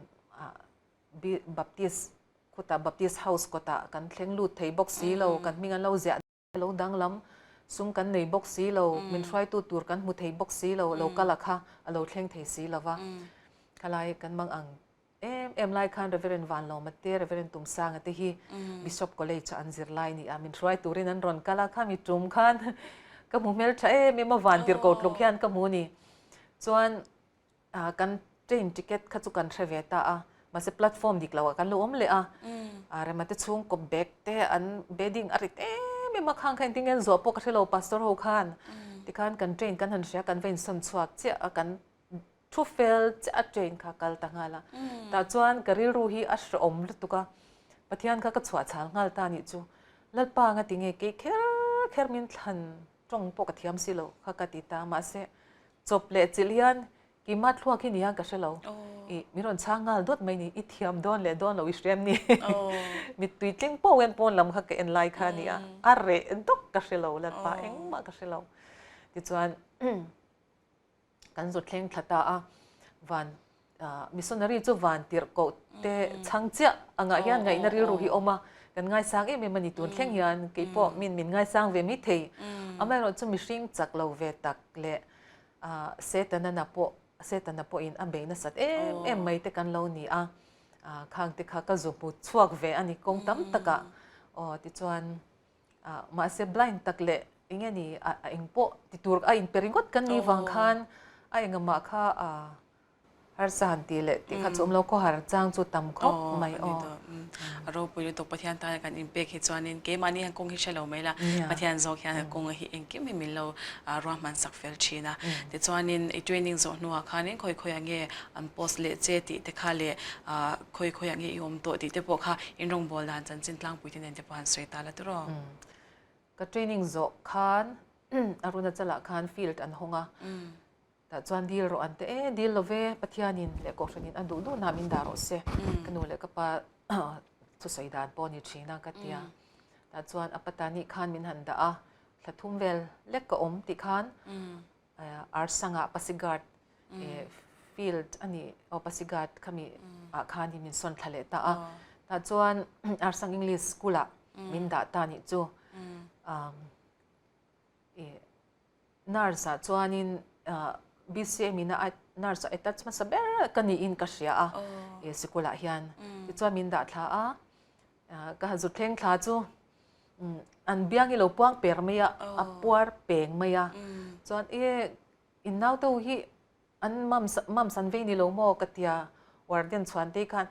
Baptist khutah Baptist House kawtah kan thleng lut thei bawk si lo, kan hming an lo ziah. Lo danglam, sum kan nei bawk si lo, min hruaitu tur kan hmu thei bawk si lo, lo kal a kha a lo thleng thei si lo va. Khalai kan mang ang em em lai khan Reverend Vanlawma te, Reverend Tumsanga te hi Bishop College ah an zir lai ni a, min hruai turin an rawn kal a, khami tum khan ka hmu hmeltha em em a, van tirhko tluk hian ka hmu ni. Chuan Kan train ticket kha chu kan hre ve ta a, mahse platform dik loah kan lo awm leh a. Rema te chhungkaw bag te an bedding a rit em em a, khang kha engtin nge an zuah pawh ka hre lo pastor ho khan. Tikhan kan train kan han hria kan va insawn chhuak chiah a, kan thu fel chiah a train kha kal ta nghal a. Tah chuan ka rilru hi a hrehawm lutuk a, Pathian kha ka chhuah chhal nghal ta anih chu. Lalpa anga tinge kei kher kher min thlan tawng pawh ka thiam si lo kha ka ti ta mahse chawp leh chilh hian kima thluak hi nia ka hre lo i min rawn chhang nghal dawt mai ni i thiam dawn leh dawn lo i hrem ni mittui tling pawh hian pawn lam kha ka en lai kha nia a reh dawk ka hre lo lalpa engmah ka hre lo tichuan Kan zu thleng thla ta a, van missionary chu van tirh koh te chhang chiah angah hian ngaihna rilru hi awm a, kan ngaisang em em a ni tun thleng hian kei pawh min min ngaisang ve mai thei. Amaherawh chu mihring chak lo ve tak leh Setana na pawh Setana pawhin a bei nasat em em mai te kan lo ni a, khang te kha ka zu hmu chhuak ve a ni kawng tam takah aw tichuan Mahse blind tak leh eng nge ni a eng pawh ti tur a inpe ringawt kan nih vang khan a engamah kha harsa han tih leh tih kha chu awm lo khawhar chang chu tam khawp mai aw.
A ropui lutuk Pathian tana kan inpek hi chuanin keimahni hian kawng hi hre lo mai la Pathian zawk hian kawng hi engkim hi min lo ruahman sak fel thin a. Tichuanin i training zawh hnuah khanin khawi khawiah nge an post leh che tih te kha leh Khawi khawiah nge i awm tawh tih te pawh kha in rawngbâwl dan chanchin tlangpui te nen te pawh han sawi ta la tur aw.
Ka training zawh khan Arunachal ah khan field an hawng a, Tah chuan dil rawh an ti e, dil lo ve, Pathianin leh Kohhranin a duh duhnah min dah rawh se, ka nu leh ka pa thusawi dan pawh a ni thin a ka ti a. Tah chuan a pata nih khan min han dah a, thla thum vel lek ka awm tih khan Arsangah Pasighat field a nih aw Pasighat khami ah khan min sawn thla leh ta a. Tah chuan Arsang English School ah min dah ta nih chu. Nurse ah chuanin BCM in a nurse ah attach hmasa ber ka niin ka hria a sikul ah hian. Tichuan min dah thla a, ka han zut thleng thla chu an biang hi lo puang per mai a, a puar peng mai a. Chuan e in naute ho hi An mumps mumps an vei ni lo maw ka tia warden chhuan te khan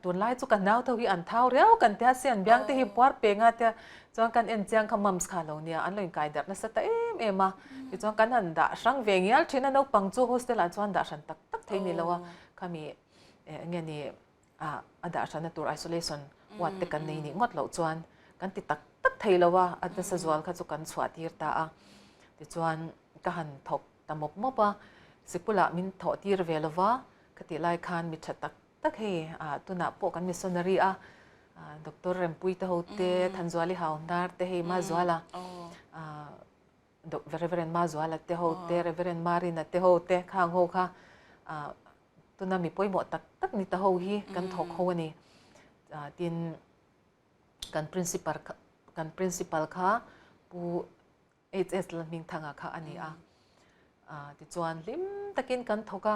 tunlai chu ka nau tho hi an thau riau kan tia se an biang te hi puar peng a tia chuan kan en chiang kha mumps kha lo nia an lo inkai darh nasa ta em em a tichuan kan han dah hrang ve ngial thin a naupang chu hostel ah chuan dah hran tak tak thei ni lo a khami enge ni a dah hranna tur isolation ward te kan nei nih ngawt loh chuan kan ti tak tak thei lo a a nasa zual kha chu kan chhuah tir ta a tichuan ka han thawk ta mawp mawp a, sikulah min thawh tir ve lo va, ka tih lai khan mi tha tak tak hei tunah pawh kan missionary a, Doctor Rempui te ho te, Thanzuali Hauhnar te hei Mazuala, Reverend Mazuala te ho te, Reverend Marina te ho te khang ho kha tuna mi pawimawh tak tak ni ta ho hi kan thawk ho a ni. Tin, kan principal kan principal kha Pu HS Lalhmingthanga kha a ni a. Tichuan hlim takin kan thawk a,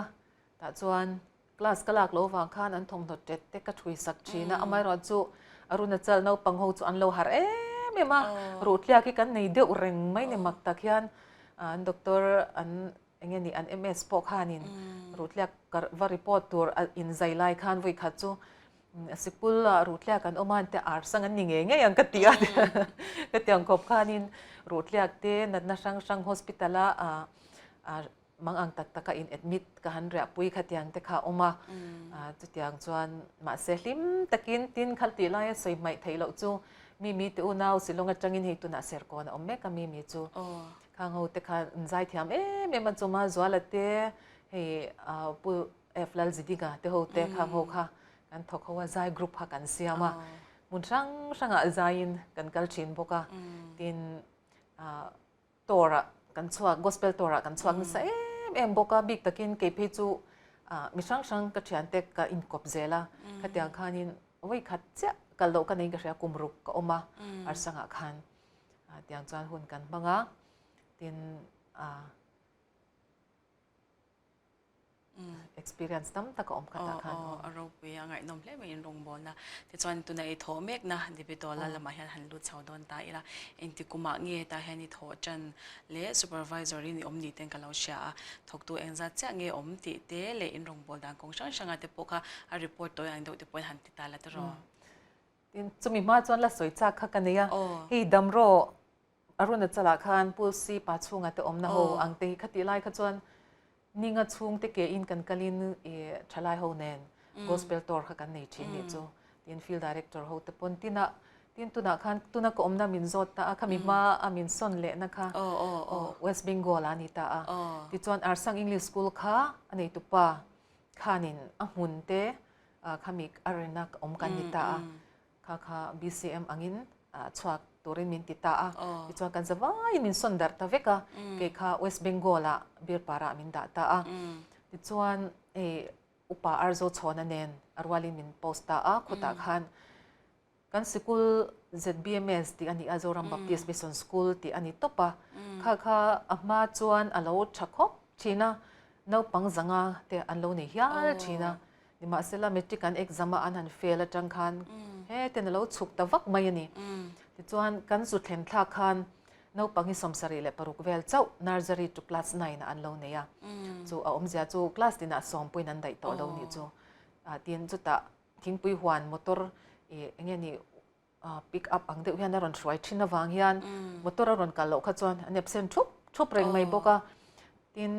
tah chuan class ka lak loh vang khan an thawmhnaw tet te ka thui sak thin a, amaherawh chu Arunachal naupang ho chu an lo harh em em a, ruhtliak hi kan nei deuh reng mai ni mak tak hian an doctor an eng nge ni an MS pawh khanin ruhtliak ka va report tur a inzai lai khan vawi khat chu Sikul ah ruhtliak an awm a an tia arsang an ni ngei ngei ang ka ti a ka ti ang khawp khanin ruhtliak te natna hrang hrang hospital a ah mang ang tak tak a in admit ka han riahpui khatiang te kha a awm a chutiang chuan mahse hlim takin tin kha tih laia sawi hmaih theih loh chu mi mi te unau Shillong atangin hei tunah Serkawn a awm mek a mi mi chu khang ho te kha an zaithiam em em a chuma Zuala te hei pu F Lalzidinga te ho te khang ho kha kan thawk ho a, zai group kha kan siam a, hmun hrang hrangah zaiin kan kal thin bawk a, tin tour ah kan chhuak, gospel tour ah kan chhuak nasa em em bawk a, bik takin kei phei chu mi hrang hrang ka thiante ka inkawp zel a, khatiang khanin vawi khat chiah kal loh ka neiin ka hria kum ruk ka awm a, Arsangah khan tiang chuan hun kan hmang a, tin Experience tam tak a awm kha tah khan.
Aw, a ropui a ngaihnawm hle mai in rawngbawlna. Tichuan tuna i thawh mekna Dibitola lamah hian han lut chho dawn ta ila. Engti kumah nge tah hian i thawh tan leh supervisor in i awm ni ten ka lo hria a. Thawktu engzat chiah nge awm tih te leh in rawngbâwl dan kawng hrang hranga te pawh kha a report tawi ang deuh te pawhin han ti ta la tiraw.
Tin, chumi hma chuan la sawi chak kha ka nei a. Hei damraw Arunachal-ah khan Pulsi pa chhunga te awmna ho ang te hi khatih lai kha chuan ninga chhung te ke in kan kalin i thalai ho nen gospel tour kha kan nei thin nih chu tin field director ho te pawn tinah tin tunah khan tuna ka awmna min zawt ta a khami hma a min sawn lehna kha West Bengal a ni ta a tichuan Arsang English School kha a neitupa khanin a hmun te khami a rena awm kan ni ta a. Kha kha BCM angin chhuak turin min ti ta a, tichuan kan zavaiin min sawn darh ta vek a, kei kha West Bengal ah Birpara ah min dah ta a, tichuan hei upa Arzo Chhawna nen a rualin min post ta a, khutah khan kan sikul ZBMS tih a ni a, Zoram Baptist Mission School tih a ni tawp a, kha kha a hma chuan a lo tha khawp thin a, naupang zanga te an lo nei hial thin a. Nimahsela matric an exam a an han fail atang khan hetin a lo chhuk ta vak mai a ni. Tichuan kan zu thlen thlak khan naupang hi 76 vel chauh nursery to class nine ah an lo nei a. Chu a awmzia chu class tinah sawmpuiin an daih tawh lo nih chu. Tin chutah thingpui huan motor ih eng nge ni pick up ang deuh hian a rawn hruai thin avang hian motor a rawn kal loh kha chuan an absent thup thup reng mai bawk a. Tin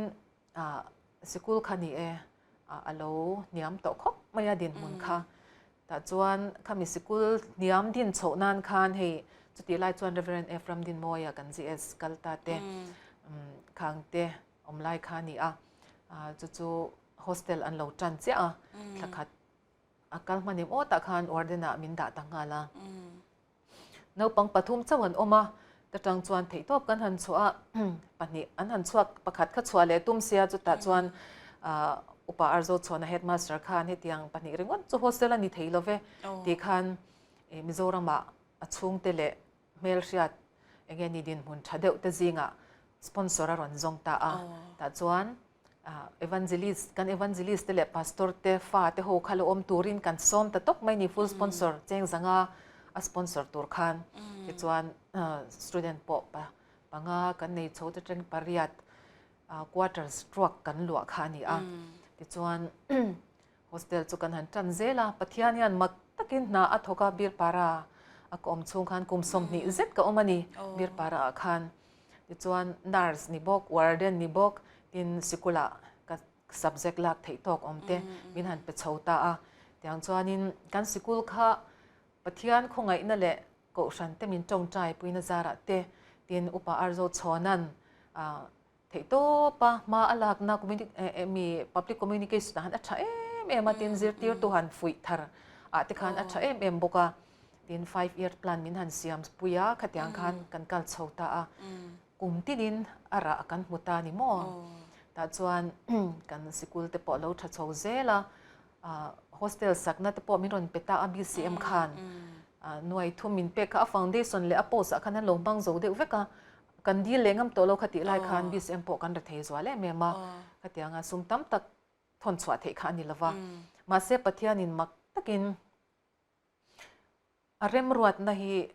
Sikul kha ni e, a lo hniam tawh khawp mai a dinhmun kha. Tah chuan khami sikul hniam din chhoh nan khan hei chutih lai chuan Reverend Ephraim Dinmawia kan GS kal ta te khang te awm lai kha a ni a. Chu chu hostel an lo tan chiah a, thla khat a kal hman em aw tah khan warden ah min dah ta nghal a. Naupang pathum chauh an awm a, ta tang chuan theihtawp kan han chhuah a, pahnih an han chhuak, pakhat kha chhuah leh tum sia chutah chuan Upa Arzo chhuahna headmaster khan hetiang pahnih ringawt chu hostel a ni thei lo ve tih khan Mizoramah a chhungte leh hmelhriat eng nge ni dinhmun tha deuh te zingah sponsor a rawn zawng ta a, tah chuan Evangelist, kan Evangelist te leh Pastor te fa te ho kha lo awm turin kan sawm ta tawp mai ni, full sponsor cheng zanga a sponsor tur khan tichuan student pawh panga kan nei chho te teng pariat quarters truak kan luah kha a ni a, tichuan hostel chu kan han tan zel a, Pathian hian mak takin hna a thawk a, Birpara a ka awm chhung khan kum 20 zet ka awm a ni, Birpara ah khan. Tichuan nurse ni bawk, warden ni bawk, tin sikulah ka subject lak theih tawk awm te min han pe chho ta a. Tiang chuanin kan sikul kha Pathian khawngaihna leh Kohhran te min tawngtai puina zarah te, tin Upa Arzo Chhawnan theihtawpa hma a lakna mi public communication ah han a tha em em a, tin zirtirtu han fuih thar ah te khan a tha em em bawk a. Tin five year plan min han siam pui a, khatiang khan kan kal chho ta a, kum tinin a rah kan hmu ta ni maw? Tah chuan kan sikul te pawh lo tha chho zel a, hostel sakna te pawh min rawn pe ta a BCM khan nuai thum min pek kha a foundation leh a post ah khan an lo hmang zo deuh vek a, kan dil leh ngam tawh lo kha tih lai khan BCM pawh kan rethei zual em em a, khatianga sum tam tak thawn chhuah theih kha a ni lova, mahse Pathianin mak takin A remruatna hi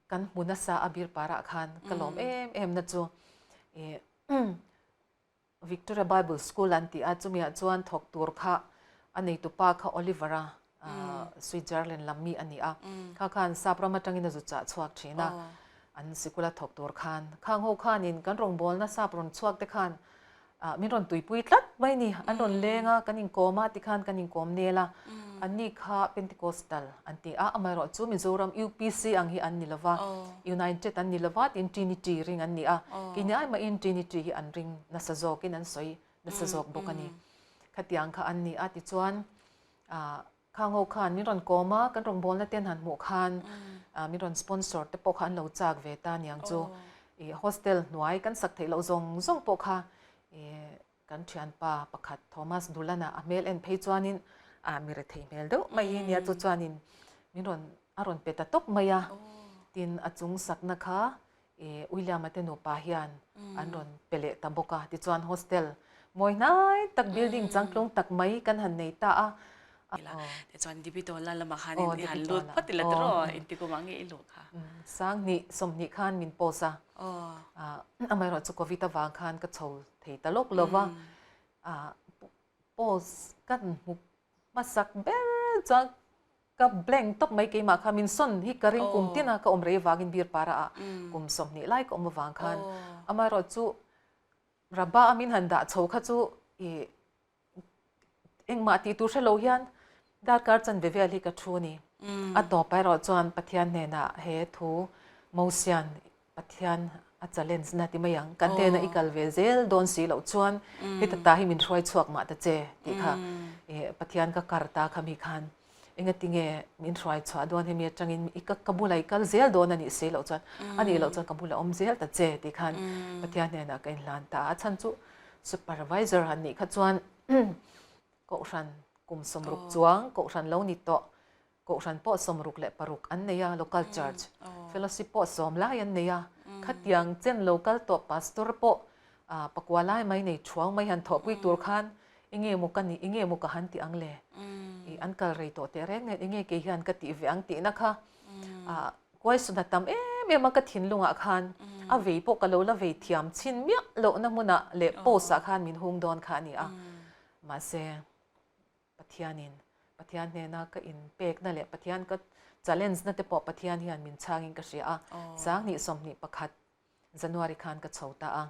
kan hmu nasa a bir parah khan ka lawm em em na chu Victoria Bible School an tih a, chumiah chuan thawk tur kha a neitupa kha Oliver-a Switzerland lam mi a ni a, kha khan sap ram atangin a zu chah chhuak thin a, an sikula thawk tur khan khang ho khanin kan rawngbawlna sap rawn chhuak te khan Min rawn tuipui tlat mai ni, an rawn leng a, kan inkawm a tikhan kan inkawm nel a, anni kha Pentecostal an ti a, amaherawh chu Mizoram UPC ang hi an ni lova, United an ni lova tiin Trinity ring an ni a, keini ai mahin Trinity hi an ring nasa zawkin an sawi nasa zawk bawk a ni. Khatiang kha an ni a tichuan Khang ho khan min rawn kawm a, kan rawngbawlna te an han hmuh khan min rawn sponsor te pawh kha an lo chak ve ta niang chu. I hostel hnuai kan sak theih loh zawng zawng pawh kha kan thianpa pakhat Thomas Dulana a hmel en phei chuanin a mi rethei hmel deuh mai hi nia chu chuanin min rawn a rawn pe ta tawp mai a. Tin a chung sakna kha William-a te nupa hian an rawn pe leh ta bawk a, tichuan hostel mawi hnai tak building changtlung tak mai kan han nei ta a.
Tichuan Dibitola lamah khan i han lut phawt ila tiraw inti kum ah nge i luh kha?
Sanghnih 20 khan min post a, amaherawh chu Covid avang khan ka chho thei ta lawk lo va, post kan hmu hmasak ber chuan Ka blank tawp mai keimah kha min sawn hi ka ring kum tin a ka awm rei avangin beer para ah kum 20 lai ka awm avang khan amaherawh chu Rabba a min han dah chho kha chu i engmah tih tur hre lo hian darkar chanve vel hi ka thu a ni. A tawp erawh chuan Pathian hnenah he thu Mosian Pathian a challenge na ti mai ang kan hnena i kal ve zel dawn si loh chuan heta ta hi min hruai chhuak mah ta che tih kha Pathian ka kar ta kha mi khan engati nge min hruai chhuah dawn hemi atangin i ka bulah i kal zel dawn a nih si loh chuan a nih loh chuan ka bulah awm zel ta che tih khan Pathian hnenah ka inhlan ta a chhan chu supervisor han nih kha chuan Kohhran kum 60 chuang Kohhran lo ni tawh Kohhran pawh 66 an nei a, Local Church Fellowship pawh 10 lai an nei a, khatiang chen local tawh Pastor pawh pakua lai mai nei thuang mai han thawhpui tur khan enge maw ka nih, enge maw ka han tih ang le? Ih an kal rei tawh teh reng nen enge kei hian ka tih ve ang tihna kha question a tam em em a ka thinlungah khan a vei pawh ka lo la vei thiam chhin miah lohna hmunah leh post ah khan min hung dawn kha a ni a, mahse Pathianin Pathian hnena ka inpekna leh Pathian ka challenge na te pawh Pathian hian min chhangin ka hria a, 2021 January khan ka chho ta a.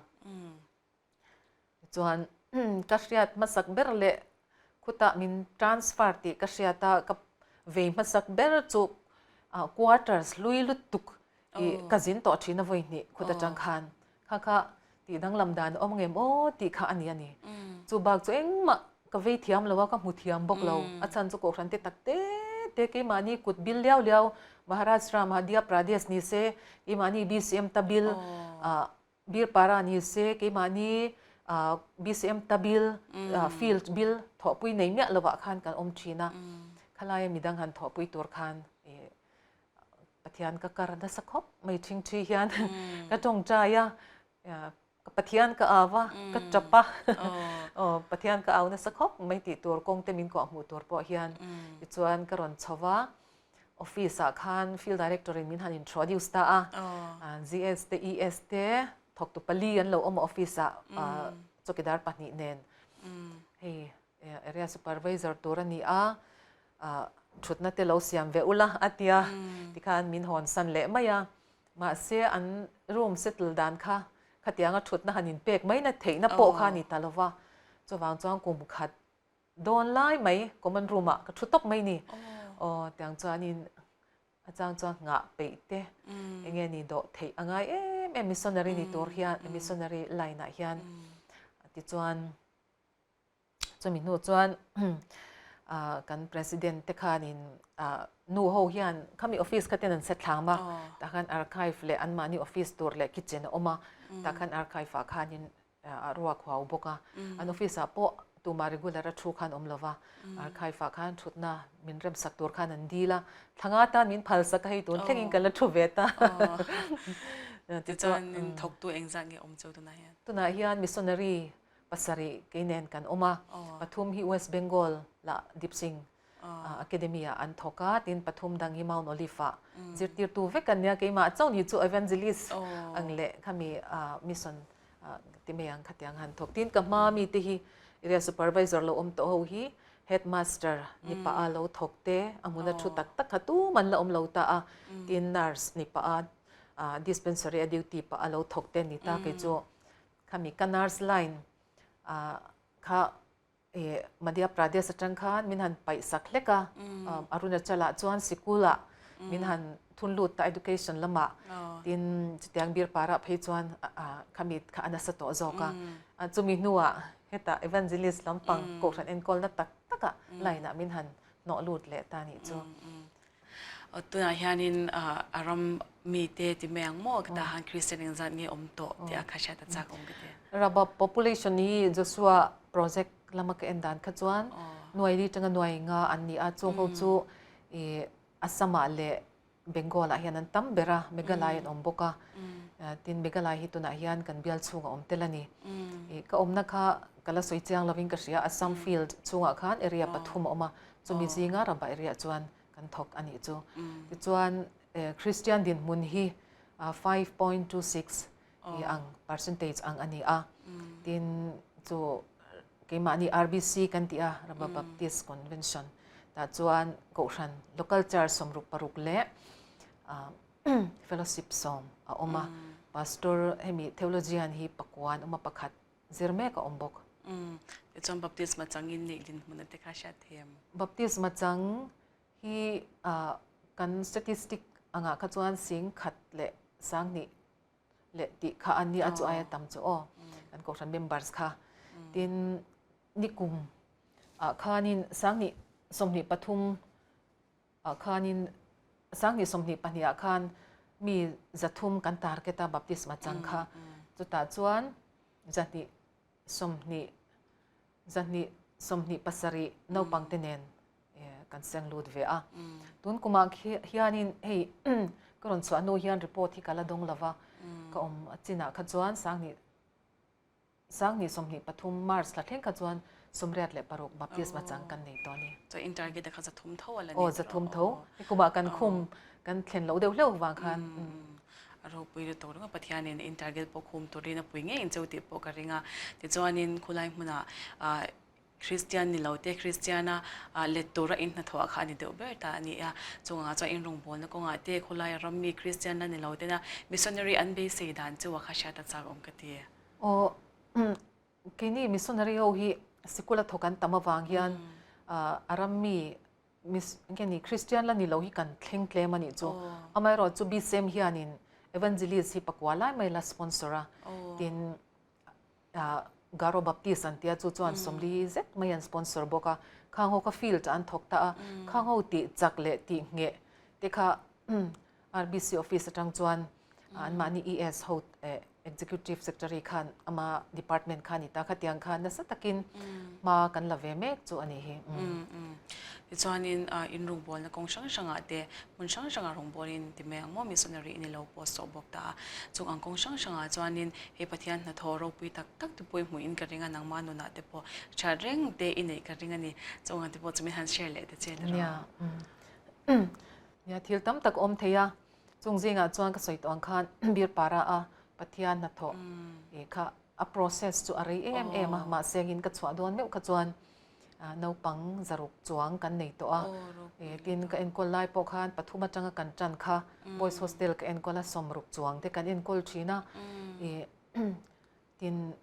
Tichuan ka hriat hmasak ber leh khutah min transfer tih ka hriat a, ka vei hmasak ber chu quarters hlui lutuk i ka zin tawh thin a vawi hnih khut atang khan. Kha kha. Tih danglam dan a awm ngem aw tih kha a ni a ni. Chu bak chu engmah ka vei thiam lo a, ka hmu thiam bawk lo. A chhan chu kohhran te tak te te keimahni kut bil liau liau Maharashtra, Madhya Pradesh ni se, keimahni BCM ta bil, Birpara ni se, keimahni BCM ta bil, field bil thawhpui nei miah lovah khan kan awm thin a. Khalaia midang han thawhpui tur khan Pathian ka kar nasa khawp mai thingthi hian ka tawngtai a, ka Pathian ka au a, ka tap a, aw Pathian ka au nasa khawp mai tih tur kawng te min kuah hmuh tur pawh hian tichuan ka rawn chho va, office ah khan field director in min han introduce ta a, GS te ES te thawktu pali an lo awm a office ah chawkidar pahnih nen hei area supervisor tur a ni a, thutna te lo siam ve ula a tia tikhan min hawn san leh mai a, mahse an room settle dan kha khatianga thutna han inpek mai na theihna pawh kha a ni ta lova, chuvang chuan kum khat dawn lai mai common room ah ka thu tawp mai ni, aw tiang chuanin a chang chuan nghah peih te enge ni dawh theih a ngai em em missionary ni tur hian missionary line ah hian tichuan. Chumi hnu chuan kan president te khanin nu ho hian khami office kha ten an set thlang a, tah khan archive leh anmahni office tur leh kitchen a awm a, tah khan archive ah khanin a ruak huau bawk a, an office ah pawh tumah regular a thu khan awm lo va, archive ah khan thutna min remsak tur khan an dil a, thlanga tan min phalsak a hei tun thlengin ka la thu ve ta.
Tichuan thawktu engzat nge awm chu tunah hian?
Tunah hian missionary pasarih kei nen kan awm a, pathum hi West Bengal lah Dipsing Academy ah an thawk a, tin pathum dang hi Mount Olive ah zirtirtu vek an nia, keimah chauh ni chu Evangelist ang leh khami mission ti mai ang khatiang han thawk. Tin ka hma mi te hi area supervisor lo awm tawh ho hi headmaster ni pah a lo thawk te, a hmuna thu tak tak kha tum an la awm lo ta a, tin nurse ni pah a dispensary a duty pah a lo thawk te ni ta kei chu. Khami ka nurse line kha Madhya Pradesh atang khan min han paih sak hlek a, Arunachal ah chuan sikul ah min han thun lut ta education lamah tin chutiang bir parah phei chuan khami kha a nasa tawh zawk a, chumi hnuah hetah evangelist lampang kohhran enkawlna tak takah line ah min han hnawh lut leh ta nih chu.
Tunah hianin a ram mite ti mai ang maw ka tahan Kristian engzat nge awm tawh tih a kha hriat a chak awm ka ti.
Raba population hi Joshua project lama ka en dan kha chuan nuai li tanga nuai nga an ni a, chung ho chu Assam ah leh Bengal ah hian an tam ber a, Meghalaya an awm bawk a, tin Meghalaya hi tunah hian kan bial chhung a awm tel a ni. Ka awmna kha ka la sawi chiang lovin ka hria, Assam field chhungah khan area pathum a awm a, Chumi zinga Rabba area chuan kan thawk a nih chu. Tichuan Christian dinhmun hi 5.26 i ang percentage ang a ni a. Tin chu keimahni RBC kan tih a, Rabba Baptist Convention tah chuan Kohhran Local Church 66 leh Fellowship sawm a awm a. Pastor hemi theologian hi pakua an awm a, pakhat zir mek a awm bawk.
Tichuan baptisma changin nih dinhmun a te kha hriat thei em?
Baptisma chang hi kan statistic angah kha chuan sing khat leh sanghnih leh tih kha an ni a, chu aia tam chu aw kan kohhran members kha. Tin nikum ah khanin sanghnih 23 ah khanin 2022 ah khan mi 300 kan target a baptisma chang kha chutah chuan 220 227 naupang te nen kan seng lut ve a tun kumah hianin hei ka rawn chhuah hnu hian report hi ka la dawng lova ka awm chinah kha chuan 20 2023 March thla thleng kha chuan 86 baptisma chang kan nei tawh a ni.
Chuan in target a kha 300 tho a la ni.
Aw 300 tho. Hei kumah kan khum kan thlen loh deuh hleuh vang khan.
A ropui lutuk ringawt Pathianin in target pawh khum turin a pui ngei in cheu tih pawh ka ring a. Tichuanin khulai hmunah Kristian ni lo te Kristiana let tura in hnathawh kha a ni deuh ber ta a ni a. Chungah chuan in rawngbawlna kawngah te khawlaia rammi Kristian la ni lo tena missionary an beisei dan chu a kha hriat a chak awm ka ti.
Aw, keini missionary ho hi sikul a thawk an tam avang hian a rammi nge ni Kristian la ni lo hi kan thleng tlem a nih chu. Amaherawhchu BCM hianin Evangelist hi pakua lai mai la sponsor a, tin. Garo Baptist an tia chu chuan 40 zet mai an sponsor bawk a, khang ho kha field ah an thawk ta a, khang ho tih chak leh tih ngheh te kha RBC office atang chuan anmahni ES ho Executive Secretary khan ama department kha a ni ta khatiang khan nasa takin hma kan la ve mek chu a ni hi.
Tichuanin in rawngbawlna kawng hrang hrangah te hmun hrang hrangah rawngbawlin ti mai ang maw missionary in i lo post tawh bawk ta a. Chung ang kawng hrang hrangah chuanin hei Pathian hnathawh ropui tak tak te pawh i hmuhin ka ring a nangmah nunah te pawh that reng te i neih ka ring a ni. Chung ang te pawh chu min han share leh ta che tiraw.
Nia, nia thil tam tak awm thei a, Chung zingah chuan ka sawi tawh ang khan beer para a Pathian hnathawh ih kha a process chu a rei em em a, mahse angin ka chhuah dawn meuh kha chuan naupang zaruk chuang kan nei tawh a, tin ka enkawl lai pawh khan pathum atanga kan tan kha boys hostel ka enkawl a 60 chuang te kan enkawl thin a, ih tin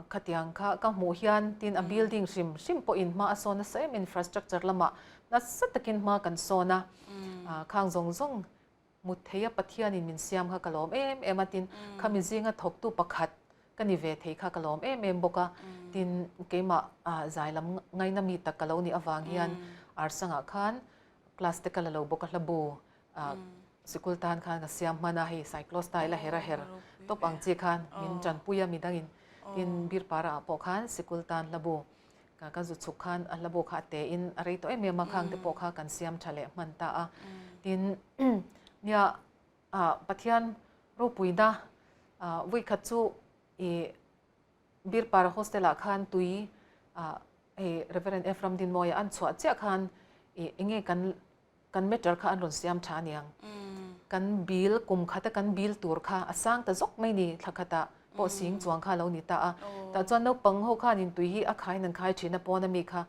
Khatiang kha ka hmuh hian tin a building hrim hrim pawhin hma a sawn nasa em infrastructure lamah nasa takin hma kan sawn a, khang zawng zawng mut theia Pathianin min siam kha ka lawm em em a, tin khami zinga thawktu pakhat ka ni ve thei kha ka lawm em em bawk a, tin keimah zai lam ngaina mi tak ka lo nih avang hian Arsangah khan class te ka la lo bawk a hlabu Sikul tan khan ka siam hman a, hei cyclo style a her a her tawp ang chi khan min tanpui a midangin tin Birpara ah pawh khan sikul tan hlabu ka ka zu chhuk khan a hlabu kha a te in a rei tawh em em a khang te pawh kha kan siam tha leh hman ta a. Tin nia ah Pathian ropuina ah vawikhat chu ih Birpara hostel ah khan tui ah hei Reverend Ephraim Dinmawia an chhuah chiah khan ih enge kan Kan meter kha an rawn siam tha aniang. Kan bill kum khata kan bill tur kha a sang ta zawk mai ni thla khatah pawh sing chuang kha a lo ni ta a. Tah chuan naupang ho khanin tui hi a khaiin an khai thin a pawn ami kha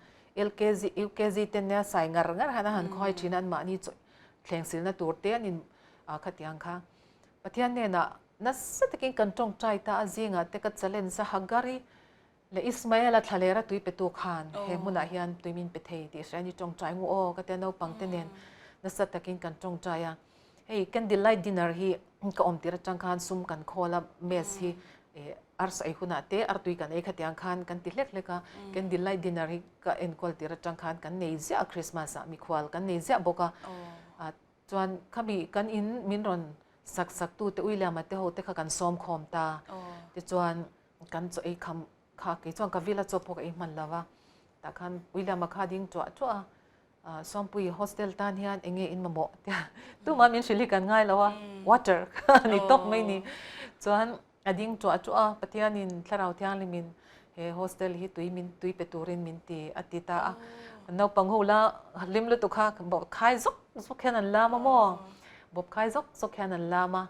LKG, UKG ten nia sai ngar ngar han a han khawi thin a anmahni chaw thleng silna tur te an in khatiang kha. Pathian hnenah nasa takin kan tawngtai ta a zingah te ka challenge a Hagari Le Ismaela thlalera tui petu khan he hmunah hian tui min pe thei tih hria a ni tawngtai ngu aw ka tia naupang te nen nasa takin kan tawngtai a. Hei candle light dinner hi ka awm tir atang khan sum kan khawl a mess hi arsa ei hunah te artui kan ei khatiang khan kan ti hlek hlek a. Candle light dinner hi ka enkawl tir atang khan kan nei ziah a Christmas ah mikhual kan nei ziah bawk a. Chuan khami kan in min rawn sak sak tu te Uiliama te ho te kha kan sawm khawm ta. Tichuan Kan chaw ei kham kha kei chuan ka villa chaw pawh ka ei hman lo va, tah khan William-a kha ding tuah tuah a, Sawmpuii hostel tan hian eng nge in mamawh tia tumah min hrilh hi kan ngai lo a, water kha a ni tawp mai ni. Chuan a ding tuah tuah a, Pathianin Thlarau Thianghlimin he hostel hi tui min tui pe turin min ti a ti ta a, naupang ho la hlim lutuk kha bawp khai zawk zawk hian an lam a maw, bawp khai zawk zawk hian an lam a,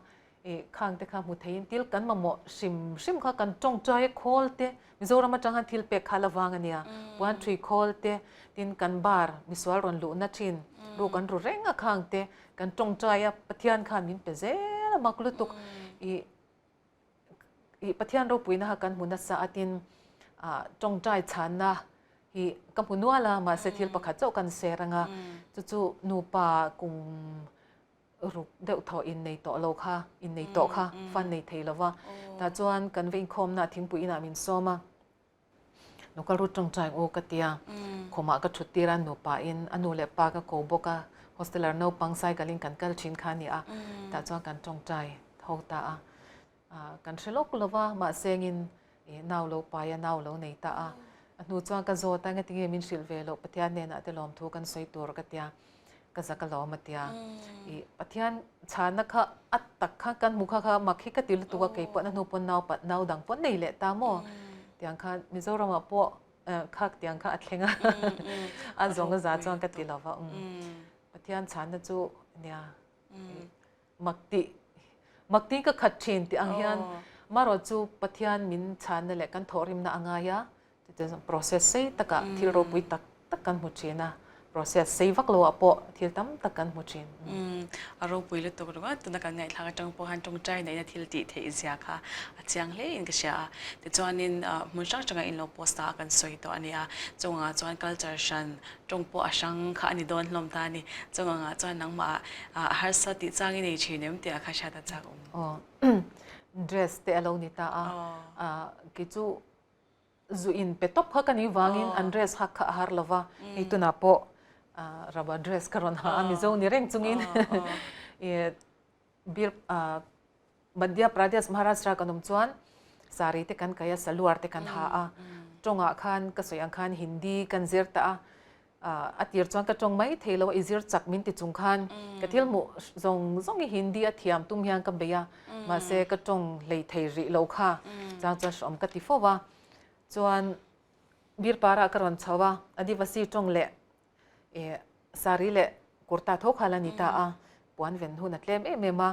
Ih, khang te kha hmu theiin thil kan mamawh hrim hrim kha kan tawngtai a khawl te, Mizoram atang khan thil pek kha la vang a nia, puan thui khawl te, tin kan bar misual rawn luhna thin ru kan ru reng a khang te kan tawngtai a, Pathian khan min pe zel a mak lutuk. Ih, ih Pathian ropuina kha kan hmu nasa a tin ah tawngtai chhanna hi ka hmu nual a, mahse thil pakhat chauh kan ser ang a, chu chu nupa kum ruk deuh thaw innei tawh lo kha, innei tawh kha fan nei thei lo va. Tah chuan kan va inkhawmna thingpui inah min sawm a, Nukal rut tawngtai u ka ti a, khumah ka thut tir a, nupa in a nu leh pa ka ko bawk a, hosteler naupang cycle in kan kal thin kha a ni a, tah chuan kan tawngtai ho ta a. Kan hre lawk lo va, mahse engin nau lo pai a, nau lo nei ta a. A hnu chuan ka zawt a, engatinge min hrilh ve loh, Pathian hnenah te lawmthu kan sawi tur ka tia, ka zak alawm a tia. Ih, Pathian chhana kha a tak kha kan hmu kha kha mak hi ka ti lutuk a, kei pawh a hnu pawn nau nau dang pawh nei leh ta maw? Tiang khan Mizoramah pawh khak tiang kha a thleng a, a zawng a za chuan ka ti lo va. Pathian chhana chu nia. Mak tih, mak tih ka khat thin tih ang hian marawh chu Pathian min chhanna leh kan thawhrimna a ngai a, chutiang process sei takah thil ropui tak tak kan hmu thin a, process sei vak loah pawh thil tam tak kan hmu thin.
A ropui lutuk ringawt tuna kan ngaihthlak atang pawh khan tawngtai neihna thil tih theih zia kha a chiang hle in ka hria a. Tichuanin hmun hrang hranga in lo post a kan sawi tawh a ni a, chungah chuan culture hran Tawng pawh a hrang kha a ni dawn hlawm ta a ni. Chung angah chuan nangmah a harsa tih chang i nei thin em tih a kha hriat a chak awm.
Aw. dress te a lo ni ta a, kei chu zu in pe tawp kha ka nih vangin an dress hak kha a har lo va, hei tunah pawh raba dress ka rawn ha a, Mizo ni reng chungin bir Madhya Pradesh Maharashtra kan awm chuan sari te kan kai a, salwar te kan ha a, tawngah khan ka sawi ang khan Hindi kan zir ta a, a tir chuan ka tawng mai thei lo a, i zir chak min ti chung khan ka thil hmuh zawng zawng hi Hindi a thiam tum hian ka bei a, mahse ka tawng hlei thei rih lo kha chang chuan hreawm ka ti fo va, chuan Birpara ka rawn chho a, Adivasi tawng leh E sari leh kurta tho kha la ni ta a, puan ven hun a tlem em em a.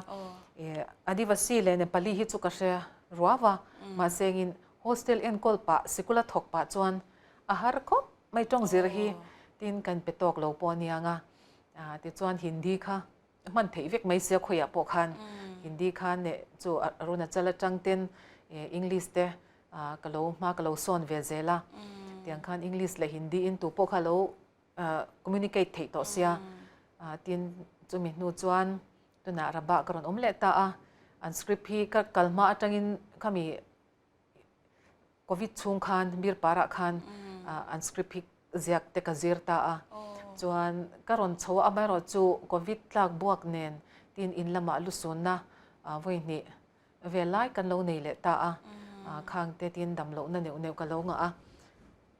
E Adivasi leh Nepali hi chu ka hre ruau a, mahse engin hostel enkawl pah, sikul a thawk pah chuan a har khawp mai tawng zir hi tin kan pe tawk lo pawh aniang a. Tichuan Hindi kha hman theih vek mai sia khawiah pawh khan Hindi khan leh chu Arunachal atang ten English te ka lo hma ka lo sawn ve zel a, tiang khan English leh Hindi in tu pawh kha lo communicate theih tawh sia, tin chumi hnu chuan tunah Rabah ka rawn awm leh ta a, an script hi ka kal hma atangin khami Covid chhung khan Birparah khan an script hi ziak te ka zir ta a, chuan ka rawn chho a, amaherawhchu Covid tlak buak nen tin in lamah lusunna vawi hnih Ve lai kan lo nei leh ta a, khang te tin dam lohna neuh neuh ka lo ngah a,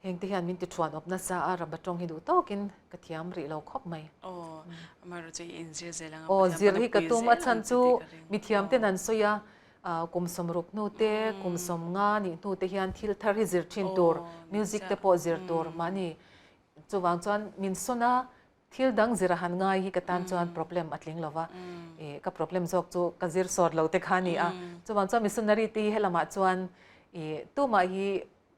heng te hian min ti thuan awp nasa a, raba tawng hi duh tawkin ka thiam rih lo khawp mai.
Aw, amaherawh chu i inzir zel ang a,
Aw, zir hi ka tum a chhan chu mithiam ten an sawi a, kum sawmruk hnu te, kum sawmnga nih hnu te hian thil thar hi zir thin tur, music te pawh zir tur mahni chuvang chuan min sawn a, Thil dang zir a han ngai hi ka tan chuan problem a tling lo va, ih ka problem zawk chu ka zir sawt lo te kha a ni a. Chuvang chuan missionary te hi helamah chuan ih tumah hi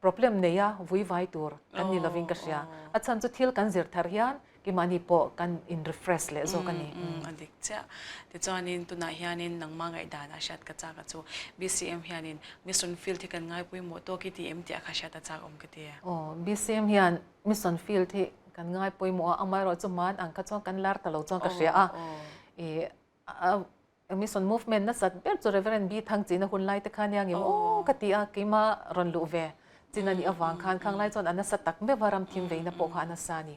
problem nei a vui vai tur kan ni lovin ka hria. A chhan chu thil kan zir thar hian keimahni pawh kan in refresh leh zawk a ni.
A dik chiah. Tichuanin tunah hianin nangmah ngaihdan a hriat ka chak a chu BCM hianin mission field hi kan ngaipawimawh tawk i ti em tih a kha hriat a chak awm ka ti.
Aw, BCM hian mission field hi kan ngai pawimawh a, amaherawh chu hman ang kha chuan kan lar ta lo chuan ka hria a, ih mission movement nasat ber chu Reverend B Thangchina hun lai te kha nia ngem aw ka ti a, keima rawn luh ve chin a nih avang khan khang lai chuan a nasa tak meuh a, ram thim veina pawh kha a nasa a ni.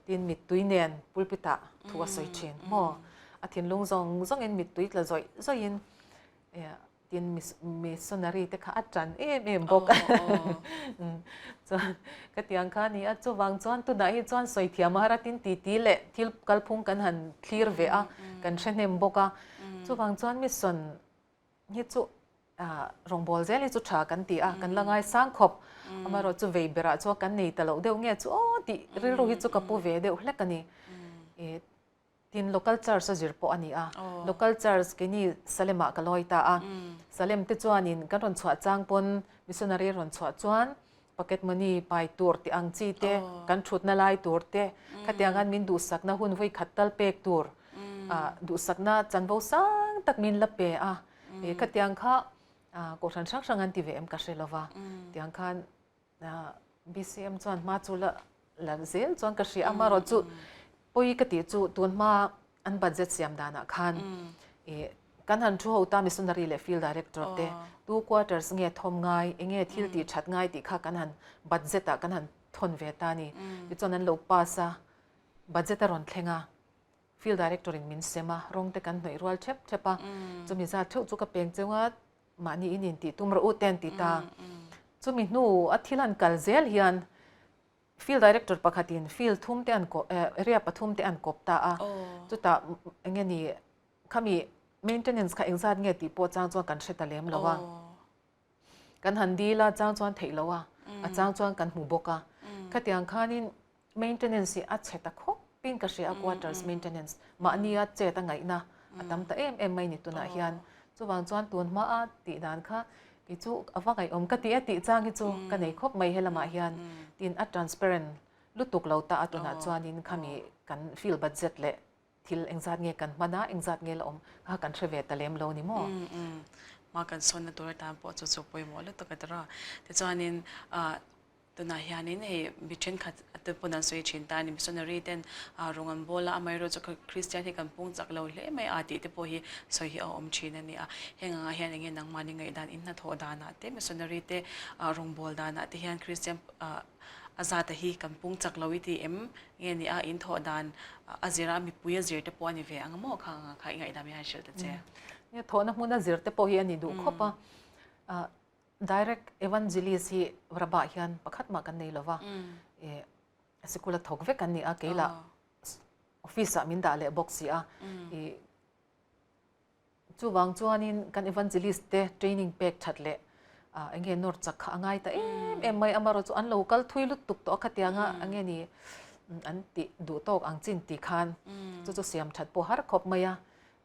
Tin mittui nen pulpit ah thu a sawi thin maw, a thinlung zawng zawngin mittui tla zawih zawihin Tin missionary te kha a tan em em bawk. Chuan ka tiang kha a ni a, chuvang chuan tunah hi chuan sawi thiam a har a, tin titi leh thil kalphung kan han thlir ve a, kan hre hnem bawk a. Chuvang chuan mission hi chu rawngbâwl zel hi chu tha kan ti a, kan la ngaisang khawp. Amaherawh chu vei berah chuan kan nei ta loh deuh nge chu aw tih rilru hi chu ka pu ve deuh hlek a ni. Tin, local church a zir pawh a ni a. Local church keini Salem-ah ka lawi ta a. Salem te chuanin kan rawn chhuah chang pawn missionary rawn chhuah chuan pocket money pai tur tih ang chi te, kan thutna lai tur te, khatiang khan min duhsakna hun vawi khat tal pek tur duhsakna chanvo sang tak min la pe a. Khatiang kha kohhran hrang hrang an ti ve em ka hre lova. Tiang khan BCM chuan hma chu la la zel chuan ka hria a, amaherawh chu pawi ka tih chu tun hma an budget siam danah khan ih kan han thu ho ta missionary leh field director te two quarters nge thawm ngai eng nge thil tih that ngai tih kha kan han budget ah kan han thawn ve ta a ni. Tichuan an lo pass a, budget a rawn thleng a, field director in min sem a, rawng te kan hnawih rual thep thep a, chumi zat theuh chu ka peng cheu a, Mahni in intih tum rawh u te an ti ta. Chumi hnu a thil an kal zel hian field director pakhatin field thum te an kawp area pathum te an kawp ta a. Chutah eng nge ni khami maintenance kha engzat nge tih pawh chang chuan kan hre ta lem lo a. Kan han dil a chang chuan theih lo a, a chang chuan kan hmu bawk a. Khatiang khanin Maintenance hi a chhe ta khawp in ka hria a, quarters maintenance mahnia chet a ngaihna a tam ta em em mai ni tunah hian. Chuvang chuan tun hma a tih dan kha kei chu a va ngaihawm ka ti a tih chang hi chu ka nei khawp mai helamah hian. Tin a transparent lutuk lo ta a tunah chuanin khami kan field budget leh thil engzat nge kan hman a, engzat nge la awm kha kan hre ve ta lem lo ni maw?
Hma kan sawnna tur atan pawh chu chu pawimawh lutuk a tira. Tichuanin. Tunah hianin hei mi thenkhat te pawn an sawi thin ta a ni, missionary ten rawng an bawl a, amaherawhchu chu Kristian hi kan pung chak lo hle mai a tih te pawh hi sawi hi a awm thin a ni a. Heng angah hian enge nangmahni ngaihdan in hnathawh danah te, missionary te rawngbawl danah te hian Kristian a zata hi kan pung chak lo i ti em nge ni a, in thawh dan a zira mipui a zir te pawh a ni ve ang maw kha angah kha i ngaihdan hi han hrilh ta che.
Nia thawhna hmuna zir te pawh hi a ni duh khawp a. Direct Evangelist hi Rabah hian pakhat mah kan nei lo va, sikul a thawk vek an ni a, kei lah office ah min dah leh bawk si a. Chuvang chuanin kan Evangelist te training pek that leh eng nge nawr chak kha a ngai ta em em mai, amaherawhchu an lo kal thui lutuk tawh a khatianga eng nge ni an tih duh tawk ang chin tih khan chu chu siam that pawh har khawp mai a.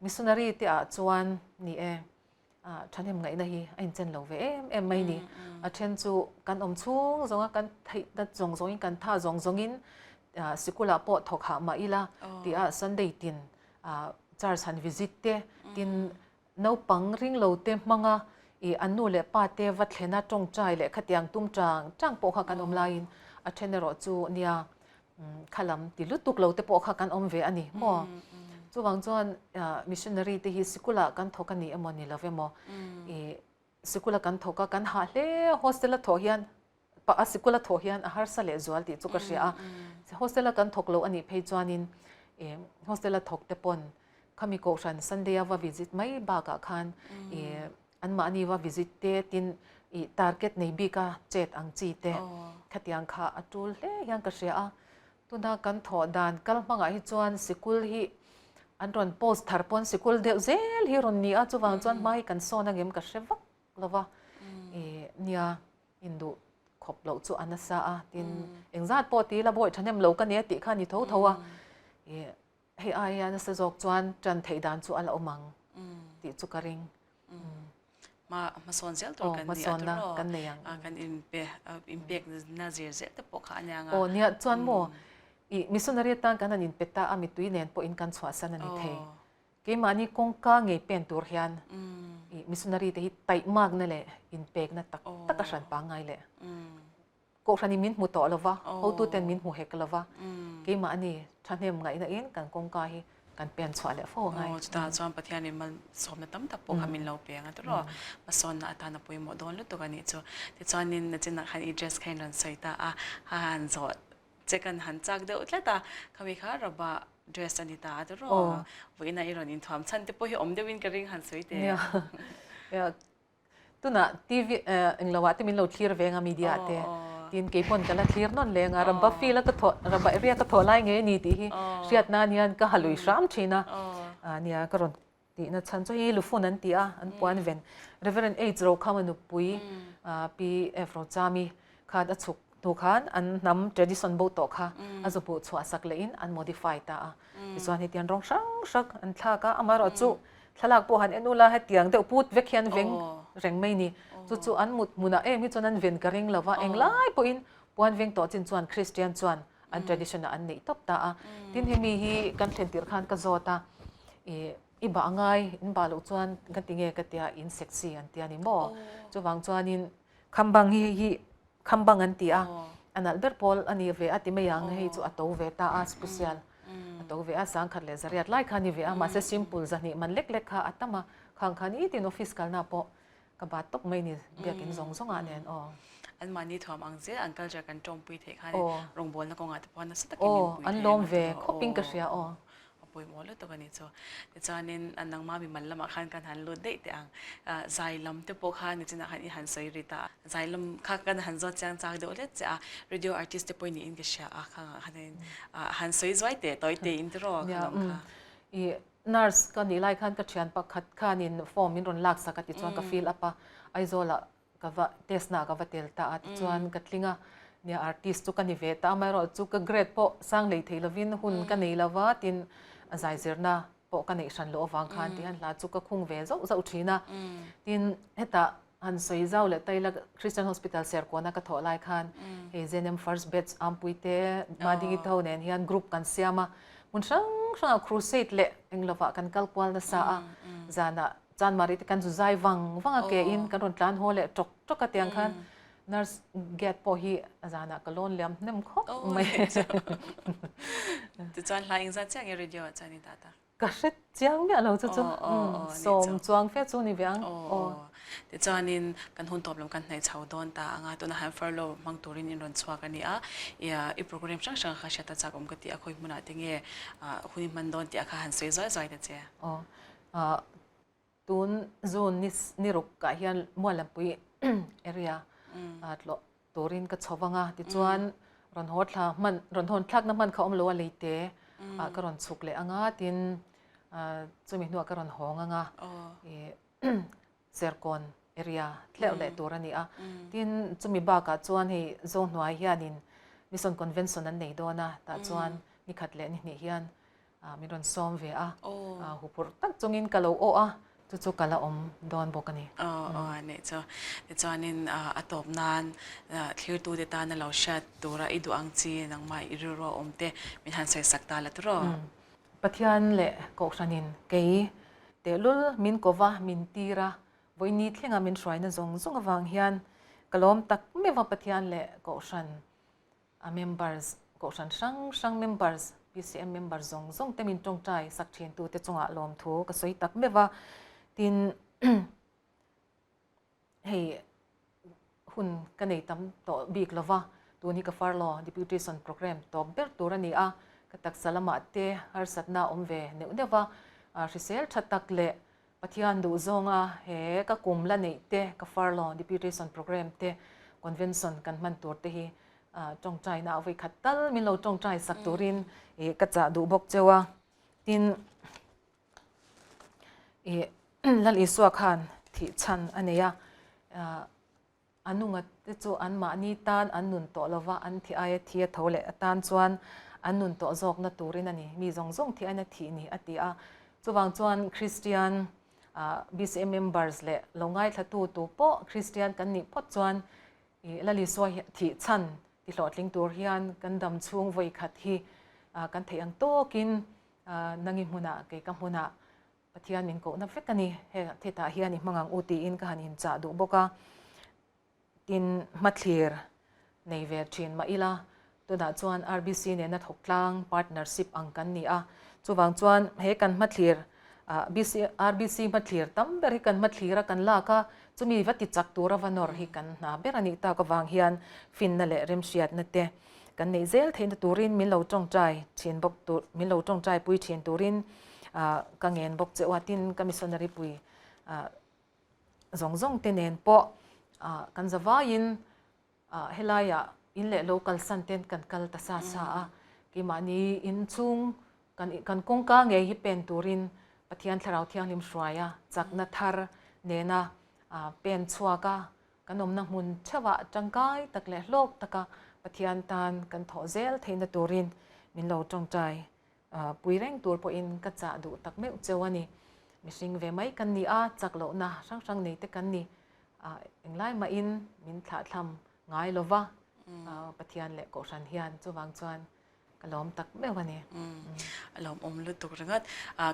Missionary te ah chuan ni e. Thahnem ngaihna hi a inchen lo ve em em mai ni. A then chu kan awm chhung zawnga kan theihna zawng zawngin kan tha zawng zawngin sikulah pawh thawk hah mah ila tia Sunday tin church han visit te tin naupang ring lo te hmanga ih an nu leh pa te va thlena tawngtai leh khatiang tum chang chang pawh kha kan awm laiin a then erawh chu nia Kha lam ti lutuk lo te pawh kha kan awm ve a ni maw? Chuvang chuan missionary te hi sikula kan thawk a ni emaw ni lo emaw i sikula kan thawk a kan hah hle a hostel a thawh hian a sikula thawh hian a harsa leh zual tih chu ka hria a hostel a kan thawk lo a nih phei chuanin i hostel a thawk te pawn khami kohhran Sunday a va visit mai bakah khan i Anmahni va visit te tin i target nei bik a chet ang chi te khatiang kha a tul hle hian ka hria a. Tuna kan thawh dan kal hmangah hi chuan sikul hi an rawn post thar pawn sikul deuh zel hi rawn ni a, chuvang chuan hma hi kan sawn angem ka hre vak lo va. I nia induh khawp loh chu a nasa a, tin engzat pawh ti ila bawi thahnem lo ka nia tih kha a ni tho tho a. I Hei aia nasa zawk chuan ṭan theih dan chu a la awm ang tih chu ka ring.
Hma hmasawn zel tur kan ni a tawrh kan nei ang. Kan inpe inpekna zir zel te pawh kha a nia nga.
Aw nia chuan maw i missionary atan kan han inpe ta a mitui nen pawhin kan chhuahsan a ni thei. Keimahni kawngka ngei pen tur hian i missionary te hi taihmakna leh inpekna tak tak a hran pangngai leh. Kohhranin min hmu tawh lo va, hotuten min hmu hek lo va, keimahni thahnem ngaihna in kan kawngka hi kan pen chhuah leh fo angai.
Aw, chutah chuan Pathianin malsawmna tam tak pawh kha min lo peng a tawrh a, hmasawnna atana pawimawh dawn lutuk a nih chu. Tichuanin nachinah khan i dress kha in rawn sawi ta a, ha han zawh che kan han chak deuh tlat a, khami kha Rabah dress a ni ta a tawrh a, vawiinah i rawn inthuam chhan te pawh hi awm deuhin ka ring han sawi teh.
Nia, Tunah TV englo ah te min lo thlir veng a media ah te tin keipawn ka la thlir nawn leng a Rabba field a ka thawh Rabba area ka thawh lai nge ni tih hi hriat nan hian ka ha lui hram thin a nia ka rawn tihna chhan chu hei lufun an ti a an puan ven Reverend H Rokhama nupui Pi F Rochami khan a chhuk hnu khan an hnam tradition bo tawh kha a zu hmuh chhuah sak leh in an modify ta a tichuan hetiang rawng hrang hrang an thlak a amaherawhchu Thlalak pawh han en ula hetiang deuh put vek hian veng reng mai ni. Chu chu an mut hmunah em hi chuan an ven ka ring lo va, englai pawhin puan veng tawh chin chuan Christian chuan an tradition ah an neih tawp ta a. Tin hemi hi kan thlen tirh khan ka zawt a, ih i bah ngai in bah loh chuan ka ti nge ka tia in sexy an tia ni maw. Chuvang chuanin khambang hi hi Khambang an ti a, a nalh ber pawl a ni ve a ti mai ang, hei chu a to ve ta a, special a to ve a, sangkhat leh zariat lai kha a ni ve a, mahse simple zahnih man lek lek kha a tam a, khang kha nitin office kalna pawh ka bat tawp mai ni, biakin zawng zawngah nen aw.
Anmahni thuam ang zel an culture kan tawmpui theih khan rawngbawlna kawngah te pawh nasa takin min pui
thei ang a ti rawh. Aw, an lawm ve khawpin ka hria aw.
A pawimawh lutuk a nih chu. Tichuanin a nangma mimal lamah khan kan han lut daih teh ang. Zai lam te pawh kha nichinah khan i han sawi ri ta a. Zai lam kha kan han zawt chiang chak deuh hlek che a. Radio artist te pawh niin ka hria a khangah khanin han sawi zuai teh tawi teh in tiraw kha lam kha.
I nurse ka nih lai khan ka thian pakhat khanin form min rawn laksak a tichuan ka fill up a. Aizawlah ka va test na ka va tel ta a tichuan ka tling a nia artist chu ka ni ve ta amaherawh chu ka grade pawh sang lei thei lovin hun ka nei lova tin a zai zirna pawh ka neih hran loh avang khan tihian hla chu ka khung ve zauh zauh thin a tin hetah han sawi zau leh ta ila Christian Hospital Serkawn-a ka thawh lai khan hei ZNM first batch Ampui te Madingi te ho nen hian group kan siam a hmun hrang hrangah crusade leh englovah kan kal kual nasa a zanah Chanmari te kan zu zai vang vang a ke in kan rawn tlan haw leh tawk tawk a tiang khan. Nurse gate pawh hi a zanah ka lawn liam hnem khawp mai.
Tichuan hla engzat chiah nge radio ah chuan i dah ta?
Ka hre chiang miah lo chu chu. Sawm chuang fe chu ni ve ang.
Tichuanin kan hun tawp lam kan hnaih chho dawn ta anga tuna han furlough hmang turin in rawn chhuak a ni a. I program hrang hrang kha hriat a chak awm ka ti a, khawi hmunah te nge hun i hman dawn tih a kha han sawi zuai zuai ta che.
Tun June ni ni ruk ah hian Mualampui area tlawh turin ka chho vang a, tichuan rawn haw thla hman rawn hawn thlakna hman kha awm lo a leite ah ka rawn chhuk leh ang a, tin chumi hnuah ka rawn hawng ang a, ih Serkawn area tleuh leh tur a ni a, tin chumi bakah chuan hei Zohnuai hianin Mission Convention an nei dawn a, tah chuan ni khat leh ni hnih hian min rawn sawm ve a, huphurh tak chungin ka lo awh a, chu chu ka la awm dawn bawk a ni.
Aw aw a nih chu. Tichuanin a tawp nan thlirtute tana lo hriat tura i duh ang chi nangmah i rilru a awm te min han sawi sak ta la tiraw?
Pathian leh Kohhranin kei tehlul min kova min tir a, vawiini thlenga min hruaina zawng zawng avang hian ka lawm tak meuh a Pathian leh Kohhran A members, Kohhran hrang hrang members, PCM members zawng zawng te min tawngtai sak thin tu te chungah lawmthu ka sawi tak meuh a, tin hei hun ka nei tam tawh bik lo va, tun hi ka furlough deputation programme tawp ber tur a ni a, ka taksa lamah te harsatna a awm ve neuh neuh va, hrisel tha tak leh Pathian duh zawnga he ka kum la neih te, ka furlough deputation programme te, convention kan hman tur te hi tawngtaina a vawikhat tal min lo tawngtai sak turin ka chah duh bawk cheu a. Tin, Lal Isua khan thih chhan a nei a, A nunga te chu anmahni tan an nun tawh lova, an thi aia thi a tho leh atan chuan an nun tawh zawkna turin a ni. Mi zawng zawng thi aina thih ni a ti a. Chuvang chuan Kristian BCM members leh lo ngaithlatu tu pawh Kristian kan nih phawt chuan i Lal Isua hi thih chhan ti hlawhtling tur hian kan dam chhung vawi khat hi kan theih ang tawkin nangi hmunah kei ka hmunah Pathian min kohna vek a ni, he thetah hian i hmang ang u tiin ka han inchah duh bawk a, tin hmathlir nei ve thin mah ila, tunah chuan RBC nena thawk tlang partnership ang kan ni a, chuvang chuan he kan hmathlir BC RBC hmathlir tam ber hi kan hmathlir a kan lak a, chumi va ti chak tura va nawr hi kan hna ber a nih tak avang hian finna leh remhriatna te kan neih zel theihna turin min lo tawngtai thin bawk tur min lo tawngtai pui thin turin ka ngen bawk che u a, tin ka missionary pui zawng zawng te nen pawh kan za vaiin helaiah in leh lo kalsan ten kan kal ta sa sa a, keimahni inchhung kan kan kawngka ngei hi pen turin Pathian Thlarau Thianghlim hruaia chakna thar nena pen chhuak a. Kan awmna hmun theuhah tangkai tak leh hlawk taka Pathian tan kan thawh zel theihna turin min lo tawngtai pui reng tur pawhin ka chah duh tak meuh cheu a ni. Mihring ve mai kan ni a, chak lohna hrang hrang nei te kan ni. Englai mahin min thlahthlam ngai lova Pathian leh Kohhran hian chuvang chuan Ka lawm tak meuh a ni.
A lawmawm lutuk ringawt.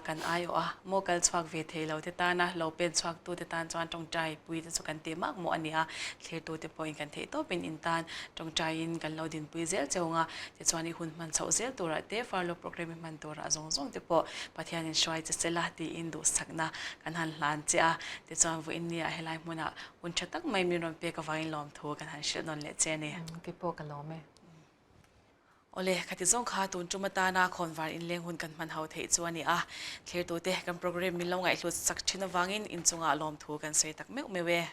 Kan aiawh a, maw kal chhuak ve thei lo te tana lo pen chhuak tu te tan chuan tawngtai pui te chu kan tih mak mawh a ni a. Thlirtu te pawhin kan theih tawpin in tan tawngtaiin kan lo dinpui zel cheu ang a. Tichuan i hun hman chhoh zel turah te, furlough programme i hman turah zawng zawng te pawh Pathianin hruai che sela tiin duhsakna kan han hlan che a. Tichuan vawiin nia helai hmunah hun tha tak mai min rawn pek avangin lawmthu kan han hrilh nawn leh che a ni.
Keipawh ka lawm e.
Awle, khati zawng kha tun tum atana khawnvar inleng hun kan hman ho theih chu a ni a. Thlirtute kan programme min lo ngaihhlut sak thin avangin inchungah lawmthu kan sawi tak meuh meuh e.